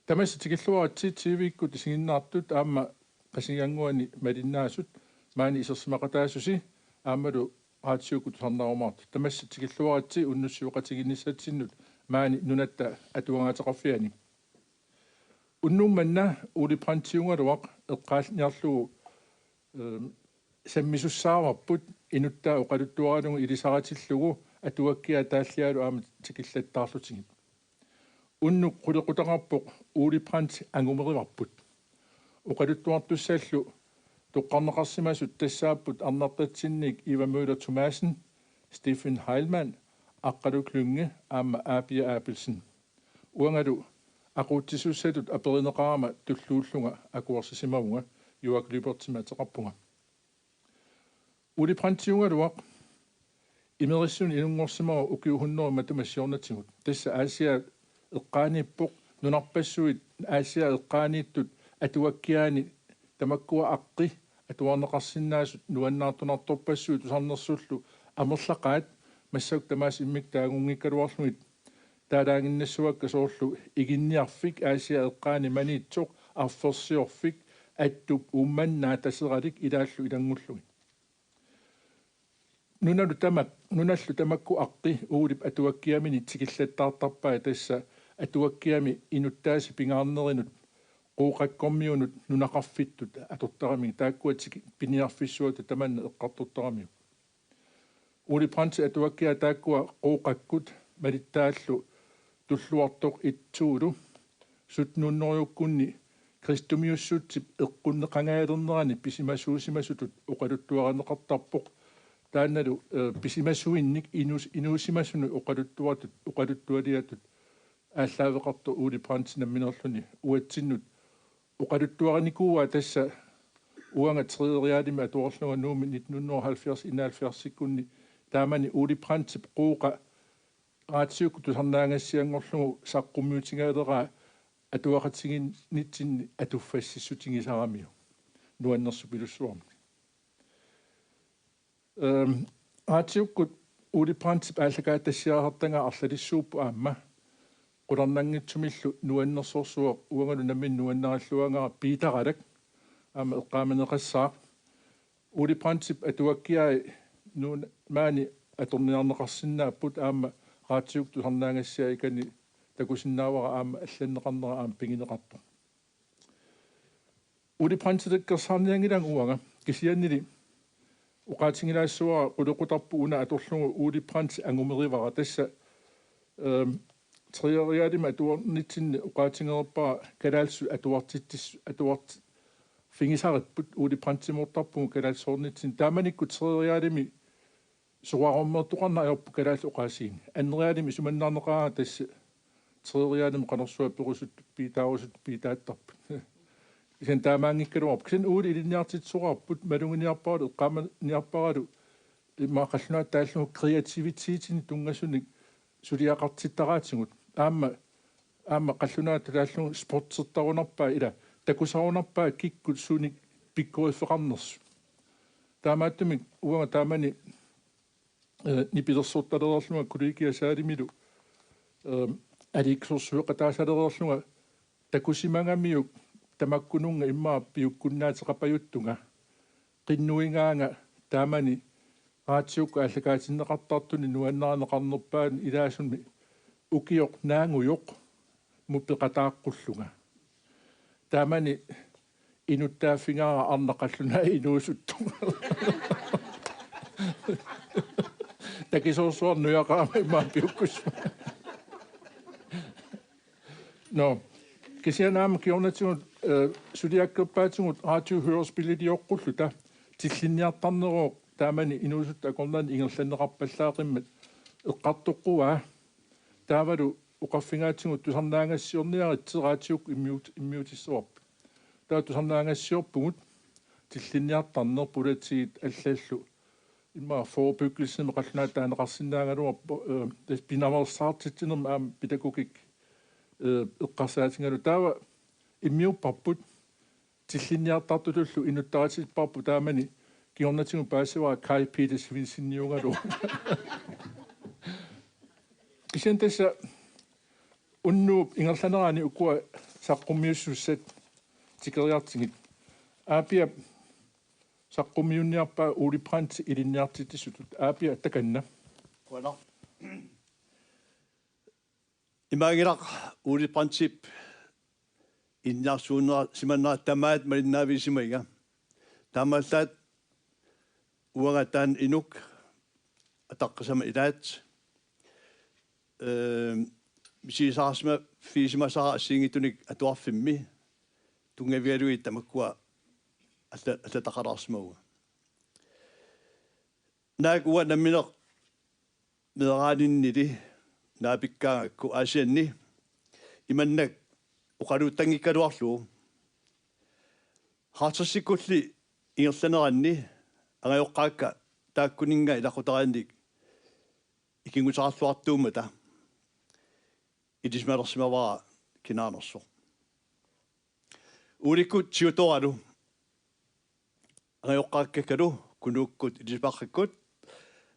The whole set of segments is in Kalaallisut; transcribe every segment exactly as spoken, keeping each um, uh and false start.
Tamassi tikilluaritsi T V-kkut isiginnaartut aamma Qasigiannguani malinnaasut maani isersimaqataasusi aammalu raatiukkut tusarnaarumaartut. Tamassi tikilluaritsi unnussiuoqatigiinnissatsinnut maani Nunatta Atuagaateqarfiani. Unnuk manna Ole Brandtiugaluaq eqqaaniarlugu sammisussaavagut inuttaa oqaluttuaralugu ilisaritillugu atuakkiaa taalliaalu aamma tikillattaarlutigit. Unnuk qulequtaqarpoq Ole Brandt angumerivarput. Oqaluttuartussallu toqqarneqarsimasut tassaapput arnartatsinniik Eva Møller Thomassen, Stephen Heilmann, Aqqalu Klynge aamma Aapia Abelsen. Uangalu aquutsisussatut aperineqarama tulluullunga akuersisimavunga, Joak Lyberthimik ateqarpunga. Ole Brandtiugaluaq Imerissuni inunngorsimavoq ukiut hunnorujut matuma siornatigut. Tassa Aasiaat eqqaaniippoq, nunarpassuit Aasiaat eqqaaniittut atuakkiaani tamakkua aqqi atuarneqarsinnaasut nuannaartorpassuit tusarnersullu amerlaqaat, massakkut tamaasa immikkut taagunngikkaluarlugit taalaannginnassavakka, soorlu Iginniarfik, Aasiaat eqqaani Maniitsoq, Arfersiorfik, Attup, Uummannaa, Taseralik ilaallu ilanngullugit. Nunalu tamak-, nunallu tamakku aqqi Olep atuakkiamini tikillattaartarpai, tassa atuakkiami inuttaasut pingaarnerinut Qooqakkormiunut nunaqarfittut atortaramigit, taakkua tiki-, piniarfissuata tamanna eqqartortaramiuk. Ole Brandtip atuakkiaa taakkua Qooqakkut malittaallu Tulluartoq et-ulu sytten hundredekkunni kristumiussutsip eqqunneqangaalernerani pisimasuusimasutut oqaluttuarineqartarpoq. Taannalu, eh, pisimasuinnik inuus-, inuusimasunut oqaluttuatut, oqaluttualiatut aallaaveqartoq Ole Brandt nammineerluni uatsinnut oqaluttuarinikuuaa. Tassa uanga tredje realimi atuarlunga Nuummi nitten hundrede og halvfjerds enoghalvfjerdsikkunni taamani Ole Brandtip Qooqa raatiukkut tusarnaagassianngorlugu saqqummiutigaleraa atuaqatigiinnitsinni atuffassissutigisaramiuk nuannersupilussuarmik. Ehm, raatiukkut Ole Brandtip aallakaatitassiarisartagaa arlalissuupput aamma. Qularnanngitsumillu nuannersorsuaq, uangalu nammineq nuannarilluagara Piitaralak aamma eqqaamaneqassaaq. Ole Brandtip atuakkiai nuun-, maani atorniarneqarsinnaapput, aamma raatiukkut tusarnaagassiaani takusinnaavara aamma allanneqarnera aamma pigineqartoq. Ole Brandtilikkersaarnianngilanga uanga, kisiannili oqaatigilaassavara qulequtarpoq una atorlugu Ole Brandt angumerivara. Tassa, ehm, tredje realimi atuarnitsinni oqaatigereerpara kalaallisut atuartitsis-, atuartitseqqigisaripput, Ole Brandtimoortarpugut kalaallisoornitsinni. Taamanikkut tredje realimi soraarummeertoqarneq ajorpoq kalaallit oqaasiinik. Anden realimi isumannaarneqaraangat tassa tredje realimi qanorsuaq perusuttut, piitaarusuttut piitaattarput. Kisianni taamaanngikkaluarpoq. Kisianni Ole ilinniartitsisoqarput, maluginiarparalu, eqqaamaniarparalu, immaqa qallunaatut taallugu kreativitetinik tunngasunik suliaqartittaraatigut. Aamma, aamma qallunaatut taallugu sportsertarunarpaa, ila takusarunarpaa kikkut sunik pikkoriffeqarnersut. Taamaattumik uanga taamani, eh, nipilersortalereerlunga kollegiasaalimilu, eh, aliikkusersueqataasalereerlunga takusimagamiuk tamakkununnga immaqa piukkunnaateqapajuttunga. Qinnuigaanga taamani raatiukkut aallakaatinneqartartuni nuannarineqarnerpaani ilaasumi ukioq naangujoq mut peqataaqqullunga. Taamani inuttaaffigaara arnaq qallunaat inuusuttoq. Takisoorsuarnik nujaqarama immaqa piukkussuma. Nå, kisianni aamma kingornatigut, eh, suliakkerpaatigut radiohørespililioqqulluta tillinniartarneruvoq, taamani inuusuttut akornanni ingerlanneqarpallaaqimmat eqqartoqquaa. Taavalu oqarfigaatigut tusarnaagassiorniaritsi raatiukkut immiut-, immiutissavarput. Taava tusarnaagassiorpugut tillinniartarneq, politiit allallu. Immaqa forebyggelsimi qallunaatut taaneqarsinnaagaluarpoq, eh, tassa pinaveersaartitsinermi aamma pædagogik, eh, eqqarsaatigalugu. Taava immiupparput, tillinniartartutullu inuttaritipparput, taamani kingornatigut paasivara Kaj Peter Svendsenniugaluaq. Kisianni tassa unnuup ingerlanerani ukua saqqummiussussat tikeriartigit. Aapiap saqqummiunniarpaa Ole Brandt ilinniartitsisutut. Aapia, takanna. Qujanaq. Imaanngilaq Ole Brandtip ilinniarsimanera tamaat malinnaavigisimagiga. Taamaallaat uanga taanna inuk ataqqisama ilaat, ehm, misigisaqarsimaffigisimavara assigiinngitsunik atuarfimmi tunngavigalugit tamakkua alla-, allataqalaarsimavunga. Naak uanga nammineq meeraaninnili naapikkaangakku Aasianni imannak oqaluuttanngikkaluarlugu. Halvtredsikkulli ingerlaneranni angajoqqaakka taakkuninnga ilaqutariinnik ikinnguteqarluartuummata ilisimalersimavara kinaanersoq. Ulikkut siutoralu angajoqqaakkakkalu Kunuukkut ilisimaqqakkut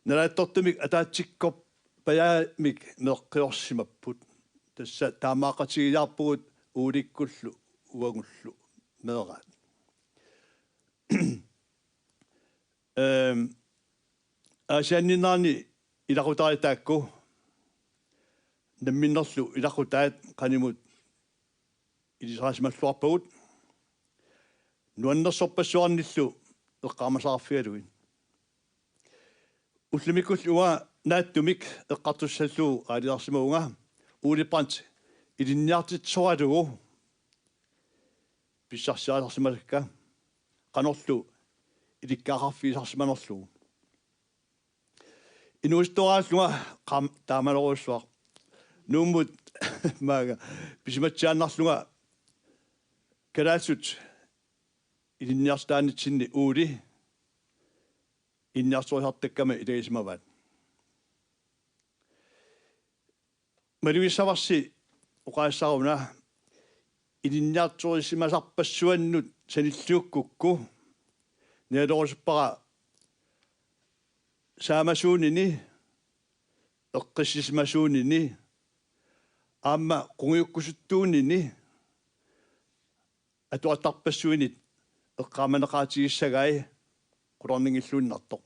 nalaatsortumik ataatsikkorpajaamik meeqqiorsimapput. Tassa taamaaqatigiiaarpugut Ulikkullu uagullu meeraat. Ehm, Aasianninnerani ilaqutariit taakku namminnerlu ilaqutaat qanimut ilisarisimalluarpagut nuannersorpassuarnillu eqqaamasaqarfigalugit. Ullumikkullu uanga naatsumik eqqartussallugu aalajangersimavunga Ole Brandt ilinniartitsisoralugu pissarsiarisarsimasakka qanorlu ilikkagaqarfigisarsimanerlugu. Inuusuttoraallunga qam-, taamanerujussuaq. Nuummut maanga pisimatsiaannarlunga kalaallisut ilinniartitaanitsinni Ole ilinniartorisartakkama ilagisimavaat. Malugissavarsi oqaassaguna ilinniartorisimasarpassuannut sanilliukkukku nalerusuppara saamasuunini, eqqissisimasuunini aamma qungujukkusuttuunini atuartarpassuinit eqqaamaneqaatigissagai qularnanngilluinnartoq.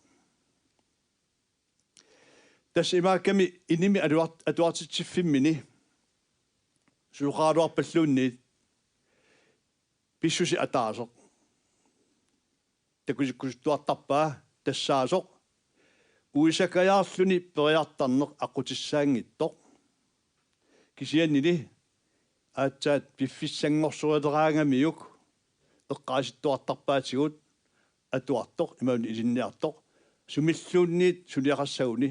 Tassa imaakkami inimi aluart-, atuartitsiffimmini susoqaraluarpalluunniit pissusi ataaseq takutikkusuttuartarpaa tassaasoq uisakajaarluni periartarneq aqqutissaanngitsoq. Kisiannili aatsaat piffissanngorsorialeraangamiuk eqqaasittuartarpaatigut atuartoq imaluunniit ilinniartoq sumilluunniit suliaqassaguni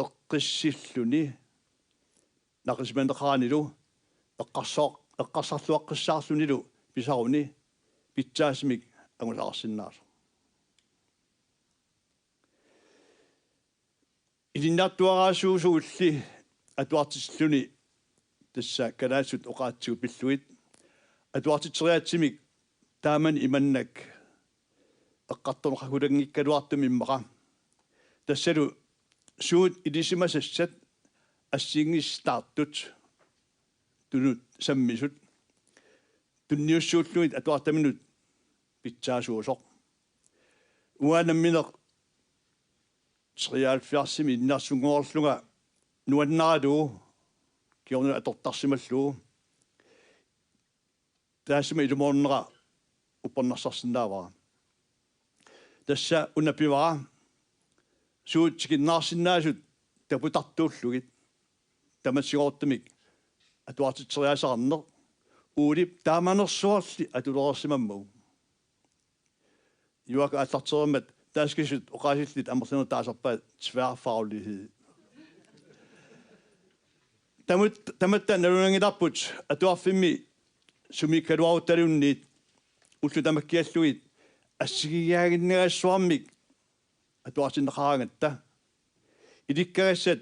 eqqissilluni naqisimaneqaranilu eqqarsoq-, eqqarsarluaqqissaarlunilu pisaruni pitsaasumik angusaqarsinnaasoq. Ilinniartuaraasuusugulli atuartitsilluni tassa kalaallisut oqaatsigut pillugit atuartitseriaatsimik taamani imannak eqqartorneqakulanngikkaluartumik immaqa. Tassalu suut ilisimasassat assigiinngisitaartut tunut sammisut tunniussuullugit atuartaminut pitsaasuusoq. Uanga nammineq treoghalvfjerdsimi ilinniartitsisunngorlunga nuannaralugu kingorna atortarsimallugu taassuma ilumoornera uppernarsarsinnaavara. Tassa una pivara suut tikinneqarsinnaasut taputartuullugit tamatigoortumik atuartitseriaaseqarneq Olep taamanersuarli atulereersimammagu. Juak aallartereermat taskisut oqaasillit amerlanerit taasarpaat tværfaglighed. Tamut-, tamatta nalunanngilarput atuarfimmi sumiikkaluaruttaluunniit ullut tamakkiallugit assigiiaaginnagassuarmik atuartinneqaraangatta ilikkagassat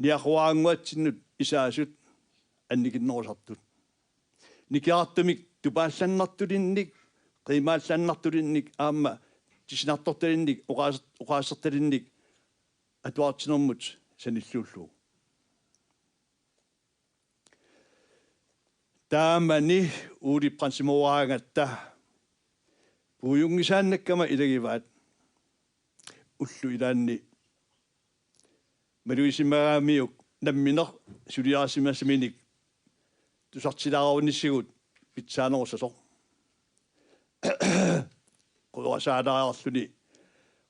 niaqoraannguatsinnut isaasut annikinnerusartut. Nikerartumik tupaallannartulinnik, qiimaallannartulinnik aamma tisinartortalinnik, oqaas-, oqaasertalinnik atuartitsinermut sanilliullugu. Taamani Ole Brandtimooraangatta puigunngisaannakkama ilagivaat ullut ilaanni malugisimagaamiuk nammineq suliarisimasaminik tusartilaarunnisigut pitsaanerussasoq. Qujorasaalaareerluni,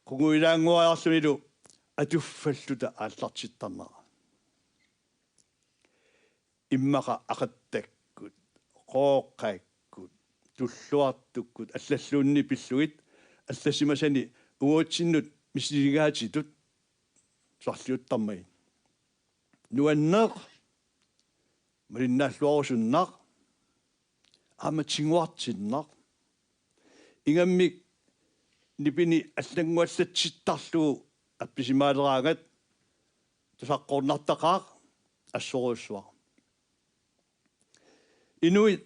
qunguilaannguariarlunilu atuffalluta aallartittarnera. Immaqa Aqattakkut, Qooqakkut, Tulluartukkut allalluunniit pillugit allassimasani uatsinnut misiligaatitut tusarliuttarmagit. Nuanneq, malinnaalluarusunnaq, aamma tiguartinnaq. Ingammik nipini allannguallatsittarlugu appisimaaleraangat tusaqqornartaqaaq, assorujussuaq. Inuit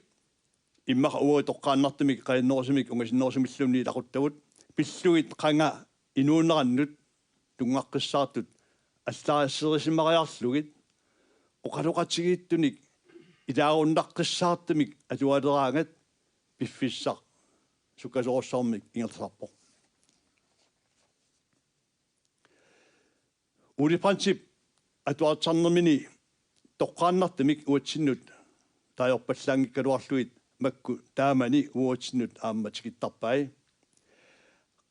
immaqa uagut toqqaannartumik, qajannerusumik ungasinnerusumilluunniit ilaquttavut, pillugit qanga inuunerannut tunngaqqissaartut allaaserisimariarlugit oqaloqatigiittunik ilaarunnaqqissaartumik atualeraangat piffissaq sukkasoorujussuarmik ingerlasarpoq. Ole Brandtip atuartarnermini toqqaannartumik uatsinnut taajorpallaanngikkaluarlugit makku taamani uatsinnut aamma tikittarpai.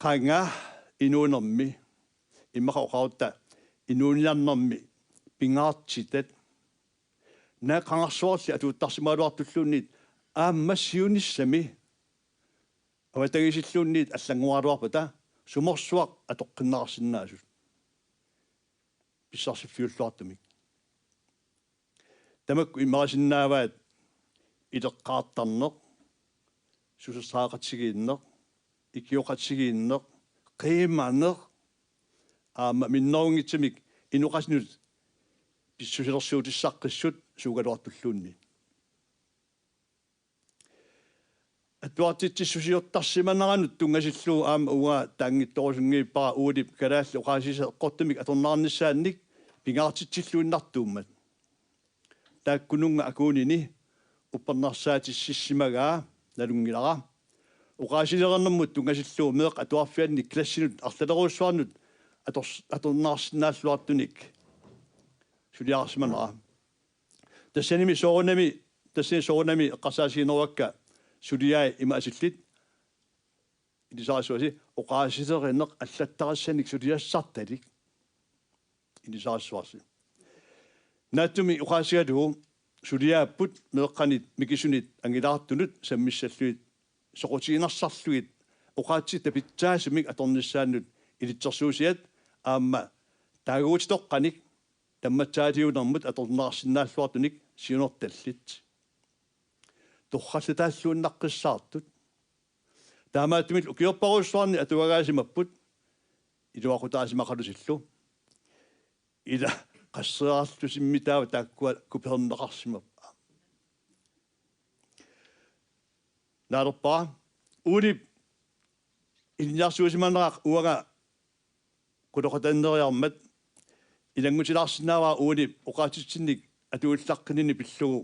Qanga inuunermi, immaqa oqarutta inuuniarnermi pingaartitat, naak qangarsuarli atuuttarsimagaluartulluunniit aamma siunissami avatangiisilluunniit allanngoraluarpata sumorsuaq atoqqinneqarsinnaasut pissarsiffiulluartumik. Tamakku imarisinnaavaat ileqqaartarneq, susassaqatigiinneq, ikioqatigiinneq, qiimaneq, aamma minnerunngitsumik inoqatinut pissusilersuutissaqqissut suugaluartulluunniit. Atuartitsissusiortarsimaneranut tunngatillugu aamma uanga taanngitsorusunngilara Olep kalaallit oqaasii eqqortumik atorneqarnissaannik pingaartitsilluinnartuummat. Taakkununnga akuunini uppernarsaatississimagaa nalunngilara. Oqaasilereernermut tunngatillugu meeqqat atuarfianni klassinut arlalerujussuarnut ators-, atorneqarsinnaalluartunik suliarisimanera. Tassanimi soorunami, tassani soorunami eqqarsaatigineruakka suliai ima asillit, ilisarisuasi oqaasilerineq allattarissanik suliassartalik, ilisarisuasi. Naatsumik oqaasigalugu suliaapput meeqqanit mikisunit angilaartunut sammissallugit soqutiginersarlugit oqaatsitta pitsaasumik atornissaannut ilitsersuusiat aamma taaguutitoqqanik tammatsaaliunermut atorneqarsinnaalluartunik siunertallit. Torrallataalluinnaqqissaartut. Taamaattumik ukiorparujussuarni atuagaasimapput iluaqutaasimaqalutillu. Ila qasseerarlusimmitaava taakkua kuperneqarsimappat. Naalerpara Olep ilinniarsuusimanerat uanga qulequtanneriarmat ilanngutilaarsinnaavara Olep oqaatsitsinnik atuillaqqinini pillugu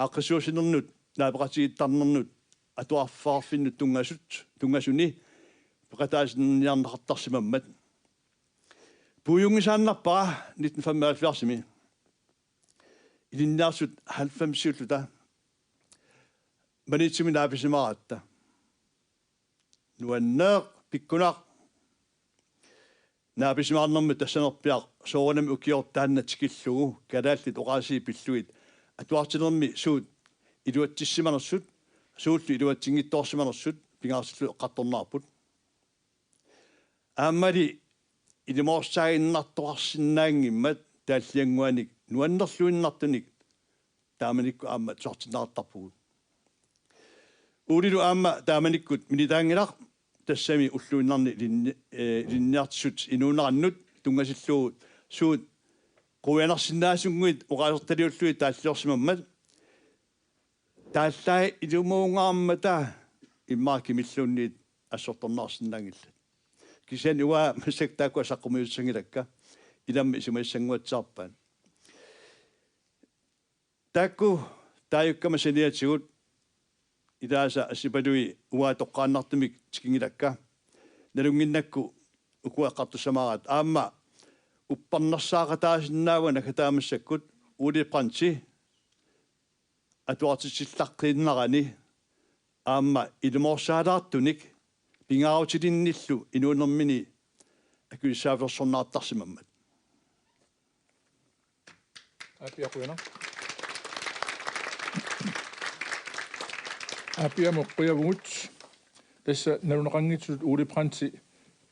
aaqqissuussinernut naapeqatigiittarnernut atuarfeqarfinnut tunngasut, tunngasuni peqataasinniarneqartarsimammat. Puigunngisaannarpara nitten femoghalvfjerdsimi ilinniarsut halvfemsiulluta Maniitsumi naapisimaratta. Nuanneq pikkunaq naapisimaarnermut tassanerpiaq soorunami ukioq taanna tikillugu kalaallit oqaasii pillugit atuartilermi suut iluatsissimanersut, suullu iluatsinngitsoorsimanersut pingaartillugu eqqartorneqarput. Aammali ilimoorsaaginnartoqarsinnaanngimmat taalliannguanik nuannerluinnartunik taamanikkut aamma tusartinneqartarpugut. Olelu aamma taamanikkut militaanngilaq, tassami ulluinnarni ilinni-, eh, ilinniartitsisut inuunerannut tunngatillugu suut quianersinnaasunnguit oqaasertaliullugit taalliorsimammat. Taallaat ilumuungaarmata immaqa kimilluunniit assortorneqarsinnaanngillat. Kisianni uanga massakkut taakkua saqqummiussanngilakka, ilammik isumagissannguatsiarpaat. Taakku Taajukkama saniatigut ilaasa assipalui uanga toqqaannartumik tikinngilakka. Nalunnginnakku ukua eqqartussamaaraat. Aamma uppernarsaqataasinnaavunga naggataat massakkut Ole Brandti atuartitsillaqqiinnarani aamma ilumoorsaalaartunik pingaarutilinnillu inuunermini akisussaaffissornaartarsimammat. Aappi, qujanaq. Aappi, aamma qujavugut. Tassa naluneqanngitsutut Ole Brandti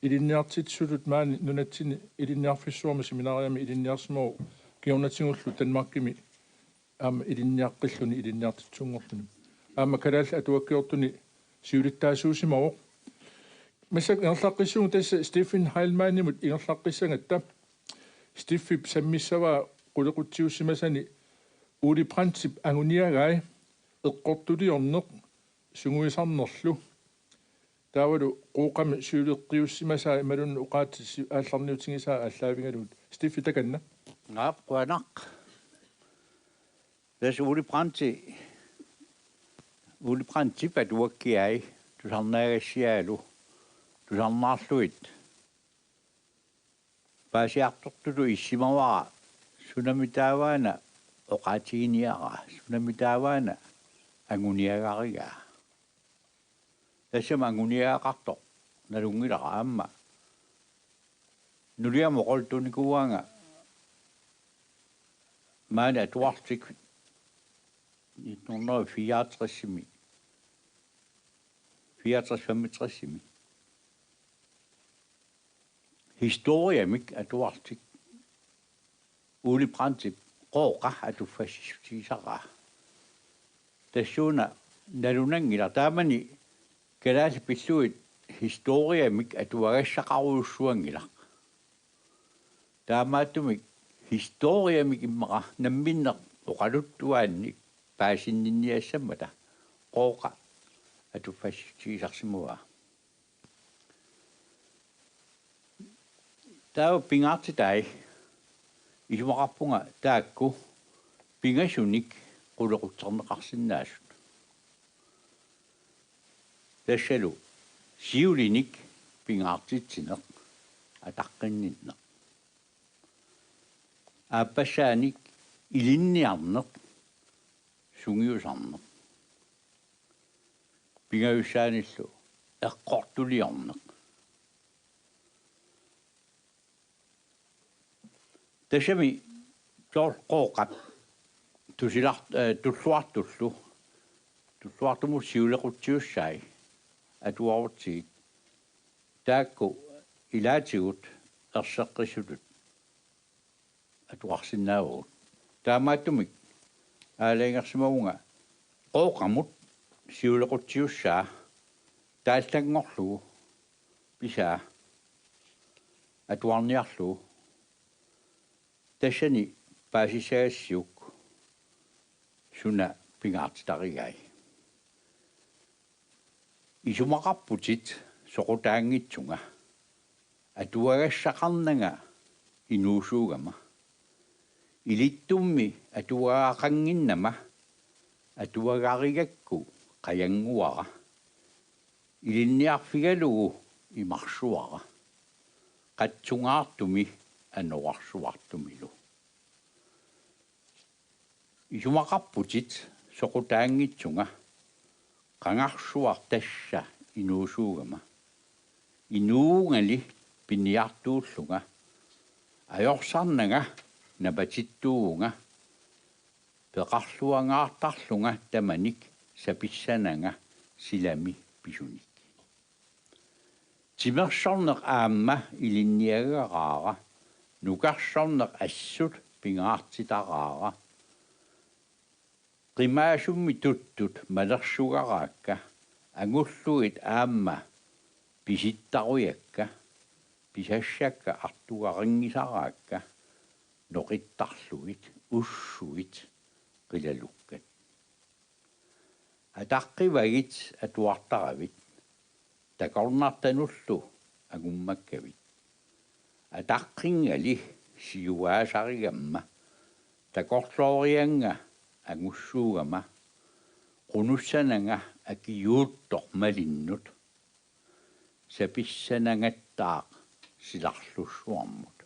ilinniartitsisutut maani nunatsinni ilinniarfissuarmi seminariami ilinniarsimavoq kingornatigullu Danmarkimi aamma ilinniaqqilluni ilinniartitsisunngorluni. Aamma kalaallit atuakkiortuni siulittaasuusimavoq. Massakkut ingerlaqqissuugut tassa Stephen Heilmannimut ingerlaqqissagatta. Stephip sammissavaa qulequtsiussimasani Ole Brandtip anguniagai eqqortuliorneq sungiusarnerlu. Taavalu Qooqami siuleqqiussimasaa imaluunniit oqaatsit si-, aallarniutigisaat aallaavigalugit. Steffi, takanna. Naap, qujanaq. Tassa Ole Brandti, Ole Brandtip atuakkiai tusarnaagassiaalu tusarnaarlugit paasiartortutut issimavara sunami taavaana oqaatiginiaraa, sunami taavaana anguniagarigaa. Tassami anguniagaqartoq nalunngilara aamma. Nuliama oqaluttuunikuuaanga maani atuarlutik nitten hundrede og fireogtres-imi, fireogtres femogtres-imi. Historiamik atuarlutik Ole Brandtip Qooqa atuffassissutigisaraa. Tassuuna nalunanngilaq, taamani kalaallit pillugit historiamik atuagassaqarujussuanngilaq. Taamaattumik historiamik immaqa namminneq oqaluttuaannik paasinninniassammata Qooqa atuffassissutigisarsimavaa. Taava pingaartitai isumaqarpunga taakku pingasunik qulequtserneqarsinnaasut. Tassalu siulinik pingaartitsineq, ataqqinninneq. Aappassaanik ilinniarneq, sungiusarneq. Pingajussaanillu eqqortuliorneq. Tassami soorlu Qooqap tusilar-, eh, tulluartullu, tulluartumut siulequtsiussai atuarutsigit taakku ilaatigut erseqqissutut atuarsinnaavagut. Taamaattumik aalajangersimavunga Qooqamut siulequtsiussaa taallanngorlugu pisaa atuarniarlugu. Tassani paasissagassiuk suna pingaartitarigai. Isumaqarputit soqutaanngitsunga atuagassaqarnanga inuusuugama. Ilittummi atuagaqannginnama atuagarigakku qajannguara. Ilinniarfigalugu imarsuara. Qatsungaartumi anorersuartumilu. Isumaqarputit soqutaanngitsunga qangarsuaq tassa inuusuugama. Inuungali piniartuullunga. Ajorsarnanga napatittuuvunga. Peqarluangaartarlunga tamanik sapissananga silami pisunik. Timersorneq aamma ilinniagaraara, nukersorneq assut pingaartitaraara. Qimaasummi tuttut malersugaraakka, angullugit aamma pisittarujakka, pisassakka artugarinngisaraakka, noqittarlugit, ussuit qilalukkat. Ataqqivagit atuartaravit, takornartanullu angummakkavit. Ataqqingali siuaasarigamma, takorlooriannga angussuugama qunussananga akiuuttoq malinnut sapissanangattaaq silarlussuarmut.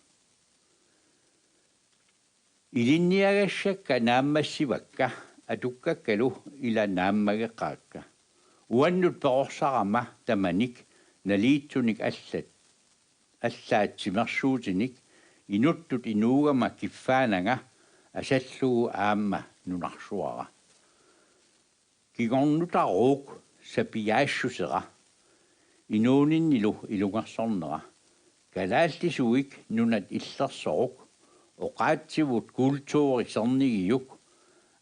Ilinniagassakka naammassivakka atukkakkalu ila naammageqaakka. Uannut perorsarama tamanik naliitsunik allat, allaat timersuutinik inuttut inuugama kiffaananga asallugu aamma nunarsuara. Kingornutaruuk sapiaassusera inuuninnilu ilungersornera. Kalaallisuit nunat illersoruk oqaatsivut kulturi sernigiuk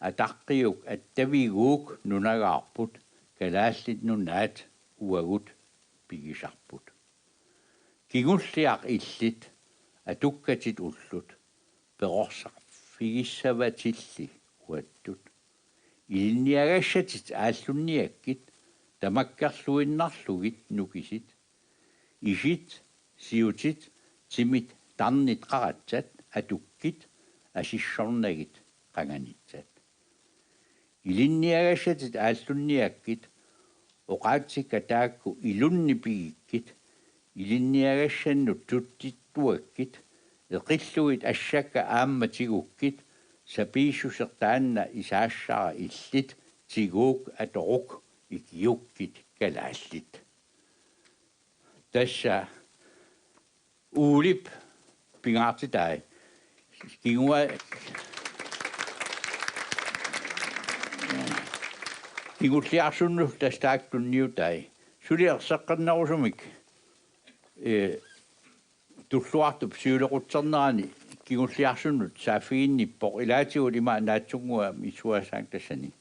ataqqiuk attaviguuk nunagaarput Kalaallit Nunaat uagut pigisarput. Kingulliaq illit atukkatit ullut perorsarfigissavatilli uattut. Ilinniagassatit aallunniakkit tamakkerluinnarlugit nukisit. Isit, siutit, timit tarnit qaratsat atukkit asissornagit qanganitsat. Ilinniagassatit aallunniakkit oqaatsikka taakku ilunni pigikkit, ilinniagassannut tuttittuakkit, eqillugit assakka aamma tigukkit, sapiissuseq taanna isaassara illit tiguuk atoruk ikiukkit kalaallit. Tassa Uulip pingaartitai. Kingua-, kingulliarsunnut tassa taakku tunniutai. Suli erseqqinnerusumik, eh, Tulluartup siulequtsernerani kingulliarsunnut saaffiginnippoq ilaatigut ima naatsunnguamik issuaassaanga tassani.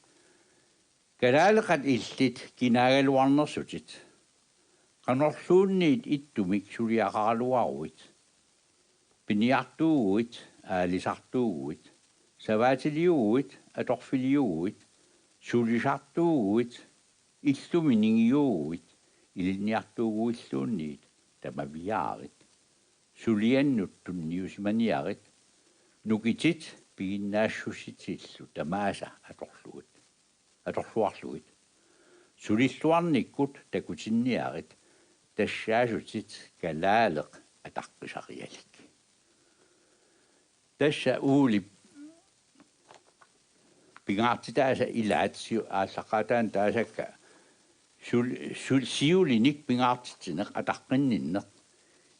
Kalaaleqat illit kinaagaluarnersutit. Qanorluunniit ittumik suliaqaraluaruit. Piniartuuguit, aalisartuuguit, savaatiliuguit, atorfiliuguit, sulisartuuguit, illumi ningiuuguit, ilinniartuuguilluunniit tamaviaarit. Suliannut tunniusimaniarit, nukitit piginnaassusitillu tamaasa atorlugit, atorluarlugit. Sulilluarnikkut takutinniarit, tassaasutit kalaaleq ataqqisarialik. Tassa Uulip pingaartitaasa ilaat siu-, aallaqqaataani taasakka sul-, sul-, siulinik pingaartitsineq ataqqinninneq.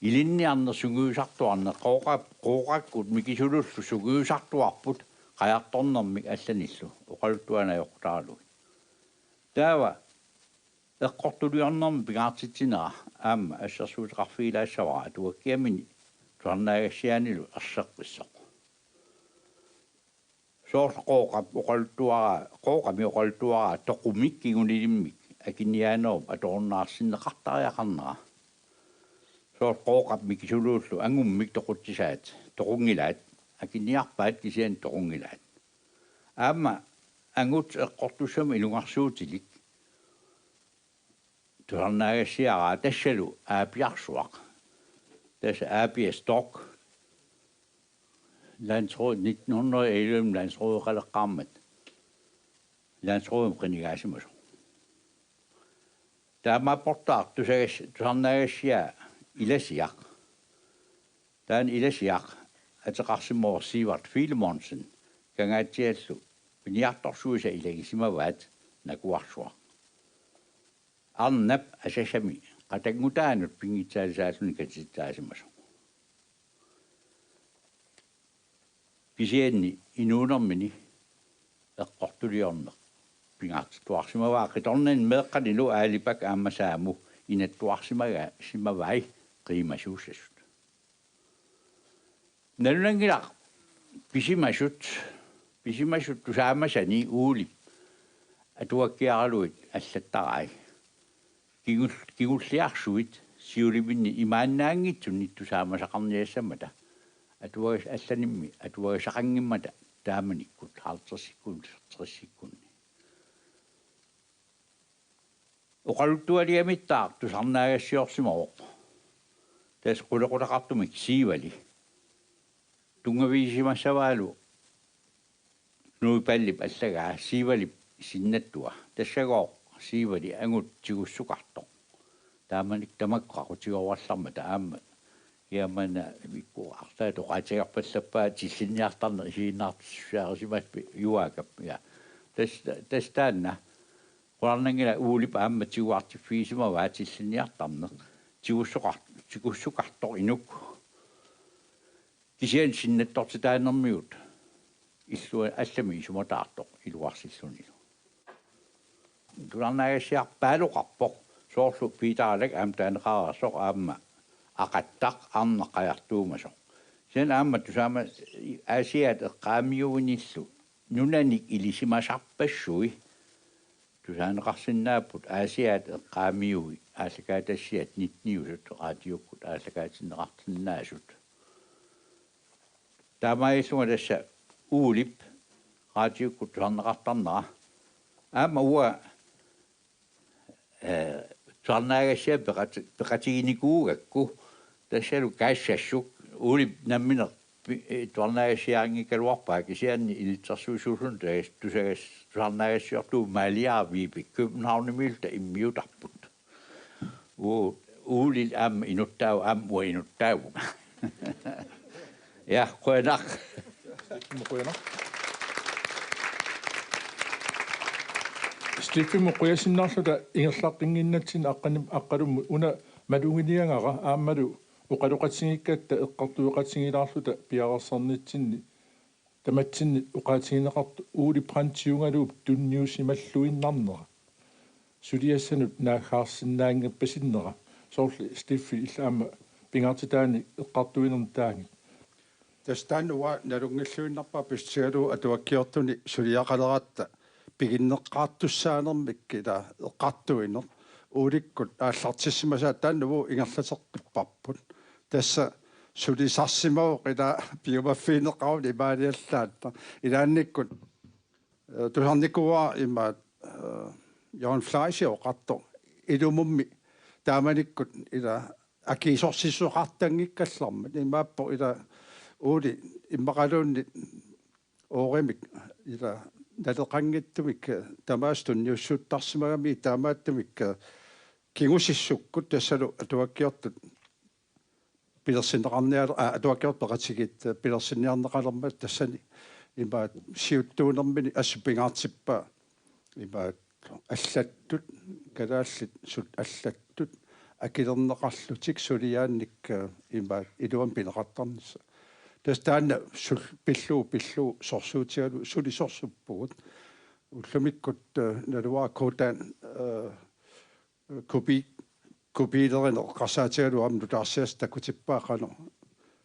Ilinniarneq sungiusartuarneq Qooqa-, Qooqakkut Mikisulullu sungiusartuarput qajartornermik allanillu oqaluttuanik ajoqutaralugu. Taava eqqortuliornermik pingaartitsinera aamma assersuuteqarfigilaassavara atuakkiamini tusarnaagassiaanilu erseqqissoq. Soorlu Qooqap oqaluttuaraa, Qooqami oqaluttuaraa toqumik kingulilimmik akiniaanerup atorunnaarsinneqartariaqarnera. Soorlu Qooqap Mikisulullu angummik toqutsisaat toqunngilaat, akiniarpaat kisianni toqunngilaat. Aamma angut eqqortussamut ilungersuutilik tusarnaagassiaraa tassalu Aapiarsuaq. Tassa Aapi Storch. Landsråd nitten hundrede og elleve landsrådeqaleqqaarmat. Landsrådimut qinigaasimasoq. Taamaapportaaq tusagas-, tusarnaagassiaa Ilasiaq. Taanna Ilasiaq ateqarsimavoq Sivert Filemonsen, Kangaatsiallu piniartorsuisa ilagisimavaat Nakuarsuaq. Arnap asasami qatanngutaanut pinngitsaalisaalluni katitaasimasoq. Kisianni inuunermini eqqortuliorneq pingaartittuarsimavaa qitornani meeqqanilu Aalipak aamma Saamu inattuarsimaga-, simavai qiimasuussasut. Nalunanngilaq pisimasut, pisimasut tusaamasani Uulip atuakkiaraluit allattarai. Kingul-, kingulliarsuit siuliminni imaannaanngitsunik tusaamasaqarniassammata atuagas-, allanimmi atuagasaqanngimmata taamanikkut halvtredsikkunni, tresikkunni. Oqaluttualigamittaaq tusarnaagassiorsimavoq. Tassa qulequtaqartumik Siivali. Tunngavigisimassavaalu Nuipallip allagaa Siivalip sinnattua. Tassagooq Siivali angut tigussukartoq. Taamanikkut tamakku qaqutigoorallarmata aamma. Kiamana mikku arlaat oqaatigerpallappaa tillinniartarneq isiginnaartussusiarisimaspi Juakap. Ja. Tas, tas taanna. Qularnanngilaq Uulip aamma tiguartiffigisimavaa tillinniartarneq. Tigussuqar-, tigussukartoq inuk. Kisianni sinnattortitaanermigut illua-, allami isumataartoq iluarsilluni. Tusarnaagassiarpaaloqarpoq soorlu Piitaalak aamma taaneqareersoq aamma Aqattaq arnaq qajartuumasoq. Kisianni aamma tusaama Aasiaat eqqaamiuinillu nunanik ilisimasarpassui tusaaneqarsinnaapput Aasiaat eqqaamiui aallakaatitassiat nitten-iusut raatiukkut aallakaatinneqarsinnaasut. Taamaallunga tassa Uulip raatiukkut tusarneqartarnera. Aamma uanga, eh, tusarnaagassiaq peqat-, peqatiginikuugakku tassalu kaassassuk Uulip nammineq pi-, eh, tusarnaagassiarinngikkaluarpaa kisianni ilitsersuisuusunut tusagas-, tusagas-, tusarnaagassiortuuvoq Maaliaaq Vibeke Københavnimiilluta immiutarput. Uu, Uulil aamma inuttaavoq, aamma uanga inuttaavunga. Ja, qujanaq. Qujanaq. Steffen, qujasinnaarluta ingerlaqqinnginnatsinni aqqanim-, aqqalummut una maluginiagara aammalu oqaloqatigiikkatta eqqartueqatigiilaarluta piareersarnitsinni tamatsinni oqaatigineqartoq Ole Brandtiugaluup tunniusimalluinnarnera. Suliassanut naaggaarsinnaanngipasinnera. Soorlu Steffi illit aamma pingaartitaanik eqqartuinernik taagit. Tassa taanna uanga nalunngilluinnarpara pissutigalugu atuakkiortuni suliaqaleratta piginneqqaartussaanermik ila eqqartuineq Ulikkut aallartissimasaa taanna uagut ingerlateqqipparput. Tassa sulisarsimavoq ila piumaffigineqaruni imaaliallaannaq. Ilaannikkut, eh, tusarnikuuara imaat, eh, Jørgen Fleischer oqartoq ilumummi taamanikkut ila akiisorsissuseqartanngikkallarmat. Imaappoq ila Uuli immaqaluunniit Oorimik ila naleqanngitsumik tamaasa tunniussuttarsimagami taamaattumik kingusissukkut tassalu atuakkiortut pilersinneqarniar-, aa, atuakkiortut peqatigiit pilersinniarneqalermat tassani imaat siuttuunermini assut pingaartippaa imaat allattut, kalaallit sut allattut, akilerneqarlutik suliaannik, eh, imaat iluamik pineqartarnissaq. Tassa taanna sul-, pillugu, pillugu sorsuutigalugu suli sorsuppugut. Ullumikkut, eh, naluara Kodan, eh, kopi-, kopiilerineq eqqarsaatigalugu aamma nutaarsiassaq takutippaa qanoq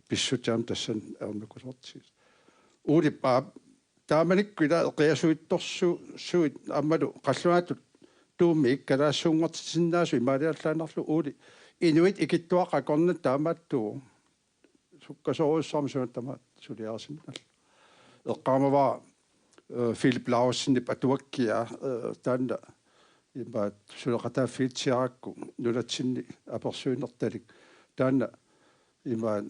pissutigalugu tassani ernukusortigisoq. Uulip aap taamanikkut ila eqiasuittorsuusuit aammalu qallunaatut Tuumik kalaallisuunngortitsisinnaasut imaaliallaannarlugu Uuli inuit ikittuaqqat akornanni taamaattuuvoq. Sukkasoorujussuarmik suna tamaat suliarisinnaallugu. Eqqaamavara, eh, Philip Larsenip atuakkia, eh, taanna imaat suleqataaffigitsiarakku nunatsinni apersuinertalik. Taanna imaat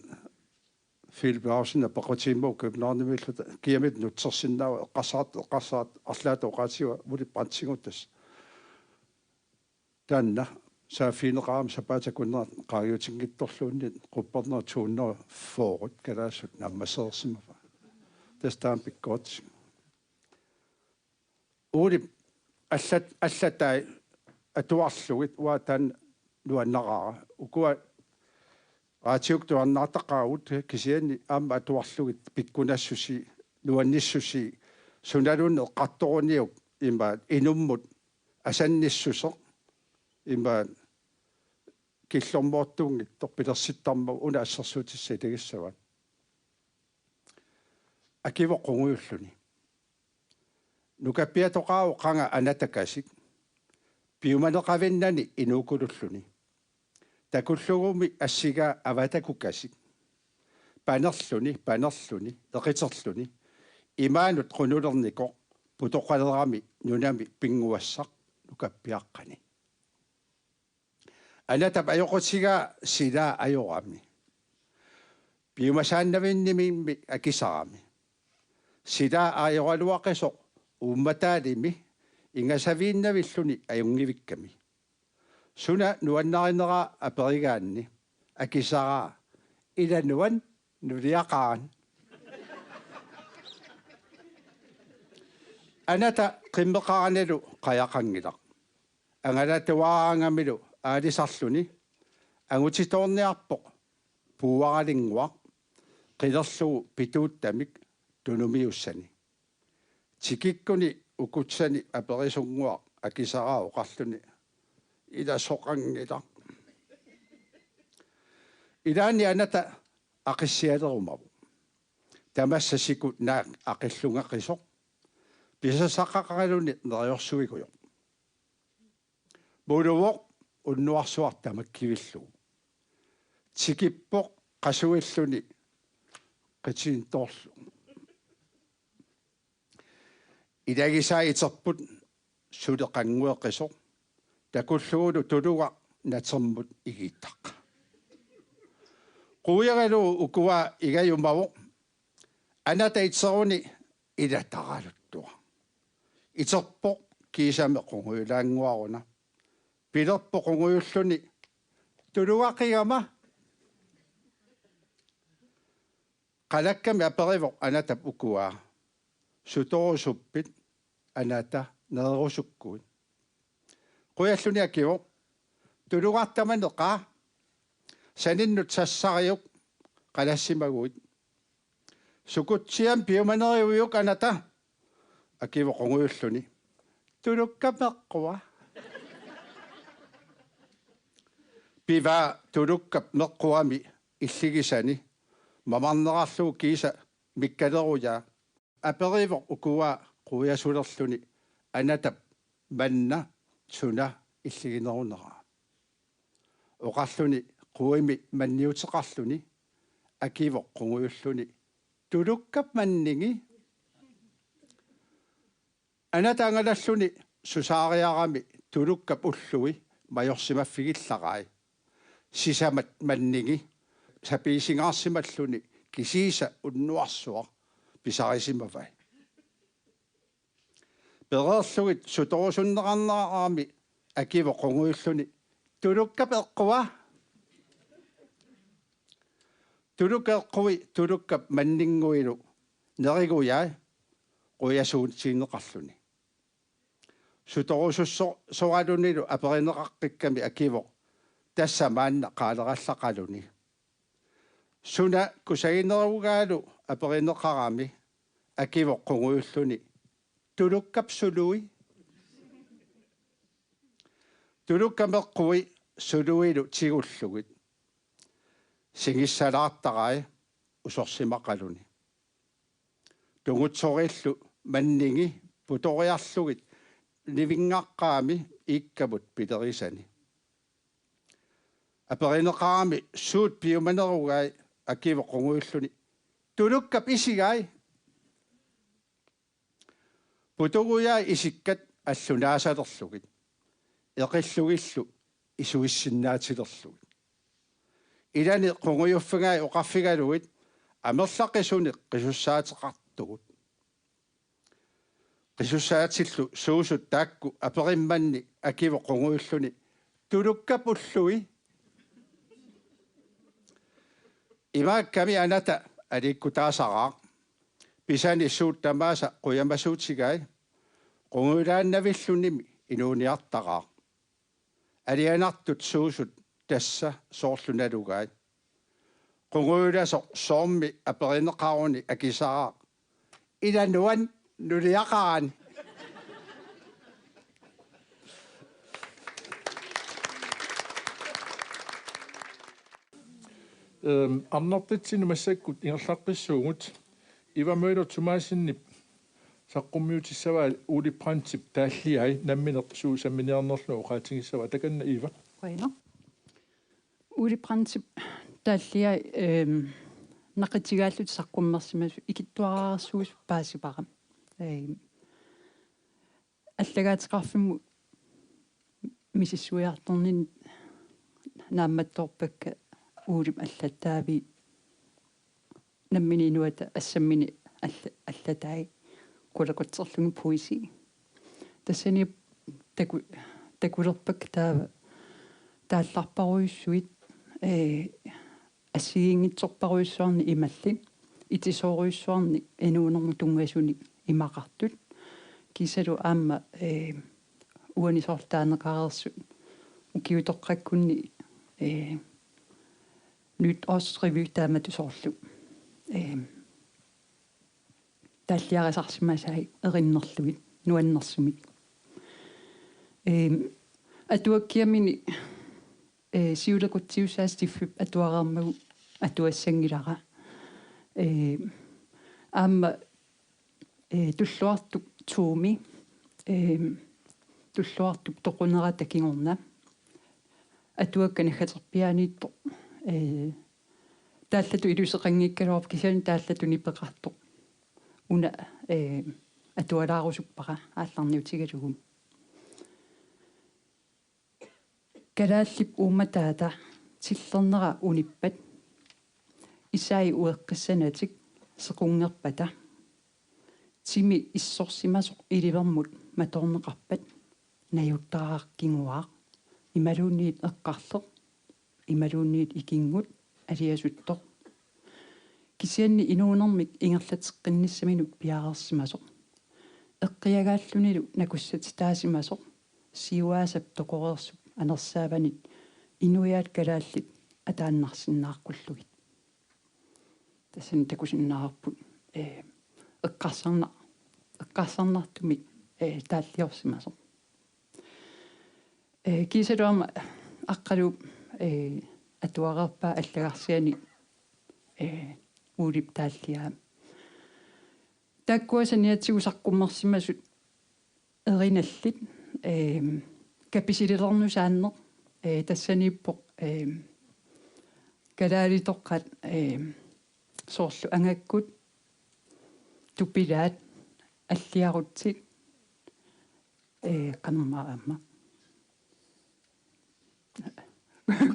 Philip Larsen apeqqutigimmavara Københavnimiilluta kiamita nutsersinnaavara eqqarsartut, eqqarsartut arlaata oqaatigivara Ole Brandtigut tassa. Taanna saaffigineqarami sapaatip akunnera qaangiutinngitsorluunniit quppernerit to hundrede fyrre kalaallisut naammassereersimavaat. Tassa taama pikkorissut. Uulip allat-, allatai atuarlugit uanga taanna nuannaraara. Ukua raatiukkut tusarnaartaqaagut kisianni aamma atuarlugit pikkunassusii, nuannissusii, sunaluunniit eqqartoruniuk imaat inummut asannissuseq imaat killormoortuunngitsoq pilersittarmagu una assersuutissaq ilagissavaat. Akivoq qungujulluni. Nukappiatoqaavoq qanga anatakasik. Piumaneqavinnani inuukululluni. Takullugumi assigaa avatakukasik. Panerluni, panerluni, eqiterluni. Imaanut qunulernikoq putoqalerami nunami pinnguassaq nukappiaqqani. Anatap ajoqutigaa silaa ajorami. Piumasaannavinnimimmi akisarami. Sila ajoraluaqisoq uummataalimi ingasaviinnavilluni ajunngivikkami. Suna nuannarineraa aperigaanni akisaraa: Ila nuan, nuliaqaran. Anata qimmeqaranilu qajaqanngilaq. Angalatuaraangamilu aalisarluni angutitoorniarpoq puuaralinnguaq qilerlugu pituuttamik tunumiussani. Tikikkuni ukutsani aperisunnguaq akisaraa oqarluni: Ila soqanngilaq. Ilaanni anata aqissialerumavoq. Tamassa siku naak aqillungaqisoq pisassaqaqaraluni neriorsuigujoq. Muluvoq unnuarsuaq tamakkivillugu. Tikippoq qasuilluni qitiintoorlugu. Ilagisai iterput suli qanngueqisoq, takullugulu tulugaq natermut igiittaq. Quigalugu ukua igajumavoq, anata iteruni ila taraluttuaq. Iterpoq kiisami qungujulaannguaruna. Pilerpoq qungujulluni: Tulugaqigama. Qalakkami aperivoq anatap ukua: Sutorusuppit anata, neerusukkuit? Qujalluni akivoq: Tulugartama neqaa. Saninnut sassariuk qalassimaguit. Sukutsiami piumaneriviuk anata? Akivoq qungujulluni: Tulukkap meqqua. Pivaa tulukkap meqquami illigisani mamarnerarlugu kiisa mikkalerujaa. Aperivoq ukua qujasulerluni anatap manna suna illigineruneraa. Oqarluni quimi manniuteqarluni akivoq qungujulluni: Tulukkap mannigi. Anata angalalluni susaariarami tulukkap ullui majorsimaffigillarai. Sisamat mannigi sapiisingaarsimalluni kisiisa unnuarsuaq pisarisimavai. Pereerlugit sutorusunneqarnerarami akivoq qungujulluni: Tulukkap eqqua. Tulukkap eqqui tulukkap manninnguilu nerigujai qujasuutigineqarluni. Sutorusussoralunilu aperineqaqqikkami akivoq tassa maanna qaalerallaqaluni. Suna kusaginerugaalu aperineqarami akivoq qungujulluni: Tulukkap sului. Tulukkap meqqui suluilu tigullugit singissalaartarai usorsimaqaluni. Tungutsorillu mannigi putoriarlugit nivinngaqqaami iikkamut pilerisani. Aperineqarami suut piumanerugai akivoq qungujulluni: Tulukkap isigai. Putugujai isikkat allunaasalerlugit eqillugillu isuissinnaatilerlugit. Ilani qungujuffigai oqarfigalugit amerlaqisunik qisussaateqartugut. Qisussaatillu suusut taakku aperimmanni akivoq qungujulluni: Tulukkap ullui. Imaakkami anata aliikkutaasaraaq. Pisani suut tamaasa qujamasuutigai. Qungujulaannavillunimi inuuniartaraaq. Alianartut suusut tassa soorlu nalugai. Qungujulasoq soormi aperineqaruni akisaraaq: Ila nuan, nuliaqaran. Ehm, Arnartitsinnut massakkut ingerlaqqissuugut. Eva Møller Thomassenip saqqummiutissavaa Ole Brandtip taalliai nammineq suut samminiarnerlugit oqaatigissavaa, takanna Eva. Qujanaq. Ole Brandtip taalliai, ehm, naqitigaallutik saqqummersimasut ikittuararsuusut paasivara. Ehm, allagaateqarfimmut misissuiartorninni naammattoorpakka Olep allattaaviit nammineq inuata assammini alla-, allatai qulakutserlugit puisi. Tassani taku-, takulerpakka taava taallarparujussuit, ee, assigiinngitsorparujussuarnik imallit, itisoorujussuarnik inuunermut tunngasunik imaqartut. Kiisalu aamma, ee, uani soorlu taaneqareersut ukiutoqqakkunni, ee, nytårsrevy taamatut soorlu, ee, taalliarisarsimasai erinnerlugit nuannersumik. Eem, atuakkiamini, ee, siulequtsiussaa Stiffip atuareermagu atuassanngilara. Ee, aamma, ee, Tulluartup Tuumi, ee, Tulluartup toqunerata kingorna atuakkat naggaterpiaaniittoq, ee, taallatut iluseqanngikkaluarpoq kisianni taallatut nipeqartoq. Una, ee, atualaarusuppara aallarniutigalugu. Kalaallip uummataata tillernera unippat, isai ueqqissanatik sequnngerpata, timi issorsimasoq ilivermut matoorneqarpat, najuuttaraaq kinguaaq, imaluunniit eqqarleq, imaluunniit ikinngut aliasuttoq. Kisianni inuunermik ingerlateqqinnissaminut piareersimasoq. Eqqiagaallunilu nakussatitaasimasoq, siuaasap toqoreersup anersaavanik inuiaat kalaallit ataannarsinnaaqqullugit. Tassani takusinnaavarput, ee, eqqarsarna-, eqqarsarnartumik, ee, taalliorsimasoq. Ee, kiisalu aamma Aqqaluup, ee, atuareerpaa allagarsiani, ee, Uulip taalliaa. Taakkua saniatigut saqqummersimasut erinallit, eem, kapisililernusaanneq, ee, tassaniippoq, eem, kalaalitoqqat, eem, soorlu angakkut, tupilaat, alliarutsit, ee, qanormaa aamma.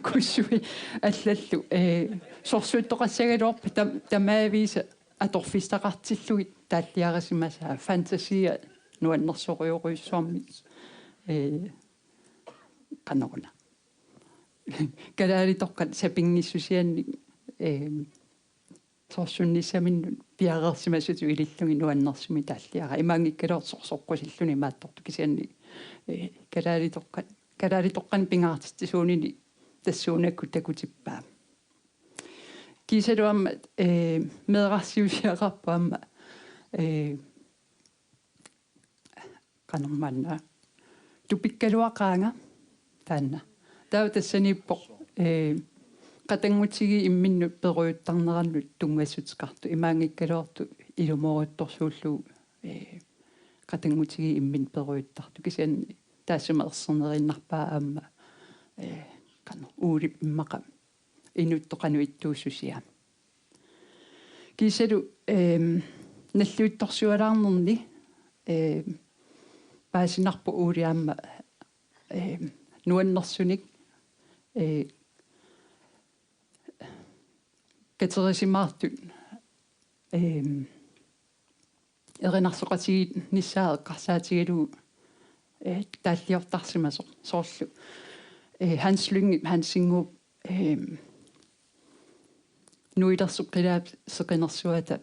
Kussui allallu, ee, sorsuuttoqassagaluarpat tam-, tamaviisa atorfissaqartillugit taalliarisimasaat, fantasia nuannersorujorujussuarmik, ee, qanoruna. Kalaalitoqqat sapinngissusiannik, ee, sorsunnissaminnut piareersimasutut ilillugit nuannersumik taalliarai. Imaanngikkaluartoq soqqusilluni imaattortut kisianni, ee, kalaalitoqqat, kalaalitoqqanik pingaartitsisuunini tassuunakkut takutippaa. Kiisalu aamma, ee, meerarsiusiaqarpoq aamma, ee, qanormaanna. Tupikkaluaqaanga taanna. Taava tassaniippoq, ee, qatanngutigiit imminnut perujuttarnerannut tunngassuteqartoq, imaanngikkaluartoq ilumooruttorsuullugu, ee, qatanngutigiit imminnut perujuttartoq. Kisianni taassuma erserneruinnarpaa aamma, ee, qanoq Uulip immaqa inuttut qanoq ittuussusia. Kiisalu, eem, nalliuttorsualaarnerni, eem, paasinarpoq Uuli aamma, eem, nuannersunik, ee, katerisimaartut, eem, erinarsoqatigiinnissaa eqqarsaatigalugu, ee, taalliortarsimasoq soorlu, ee, Hans Lynge Hansenip, ee, nuilersup qilaap seqinersuata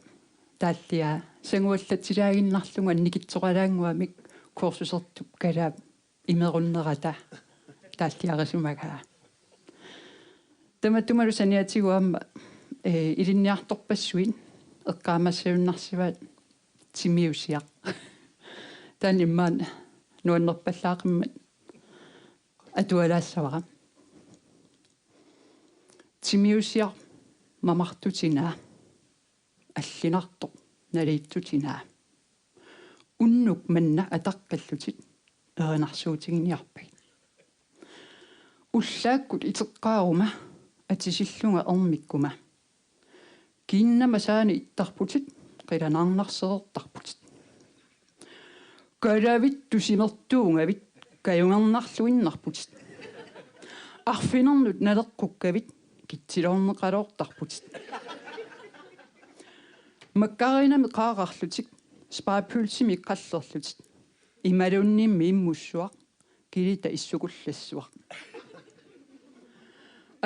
taalliaa sanguallatsilaaginnarlugu annikitsoqalaannguamik kursusertup kalaap imerunnerata taalliarisimagaa. Tamatumalu saniatigut aamma, ee, ilinniartorpassuit eqqaamasassannginnarsivaat timiusiaq. Taanna immaqa nuannerpallaaqimmat atualaassavara. Timiusiaq mamartutinaa. Allinartoq naliitsutinaa. Unnuk manna ataqqillutit erinarsuutiginiarpagit. Ullaakkut iteqqaaruma atisillunga ermikkuma. Kiinnama saani ittarputit, qilanaarnarsereertarputit. Kalavit tusimertuugavit kajungernarluinnarputit. Arfinernut naleqqukkavit kitsiloorneqaloortarputit. Makkarinami qaararlutik, spypølsemik qallerlutik, imaluunniimmi immussuaq, kilita issukullassuaq.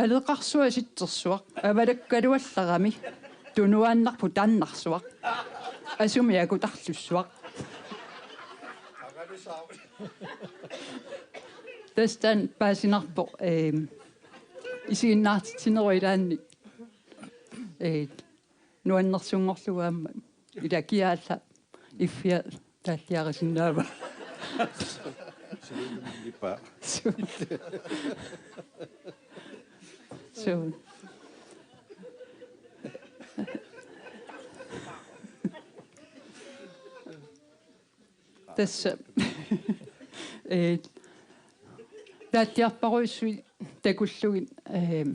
Aleqarsuaq sitsersuaq, avalakkaluallarami, tunuaannarpoq taannarsuaq, asumi akutarlussuaq. Tassa taanna paasinarpoq, eem, isiginnaartitsinerup ilaanni, ee, nuannersunngorlugu aamma. Ila kiaalla iffia taalliarisinnaava. Ippa. Suu. Tassa. Ee, taalliarparujussuit takullugit, ee,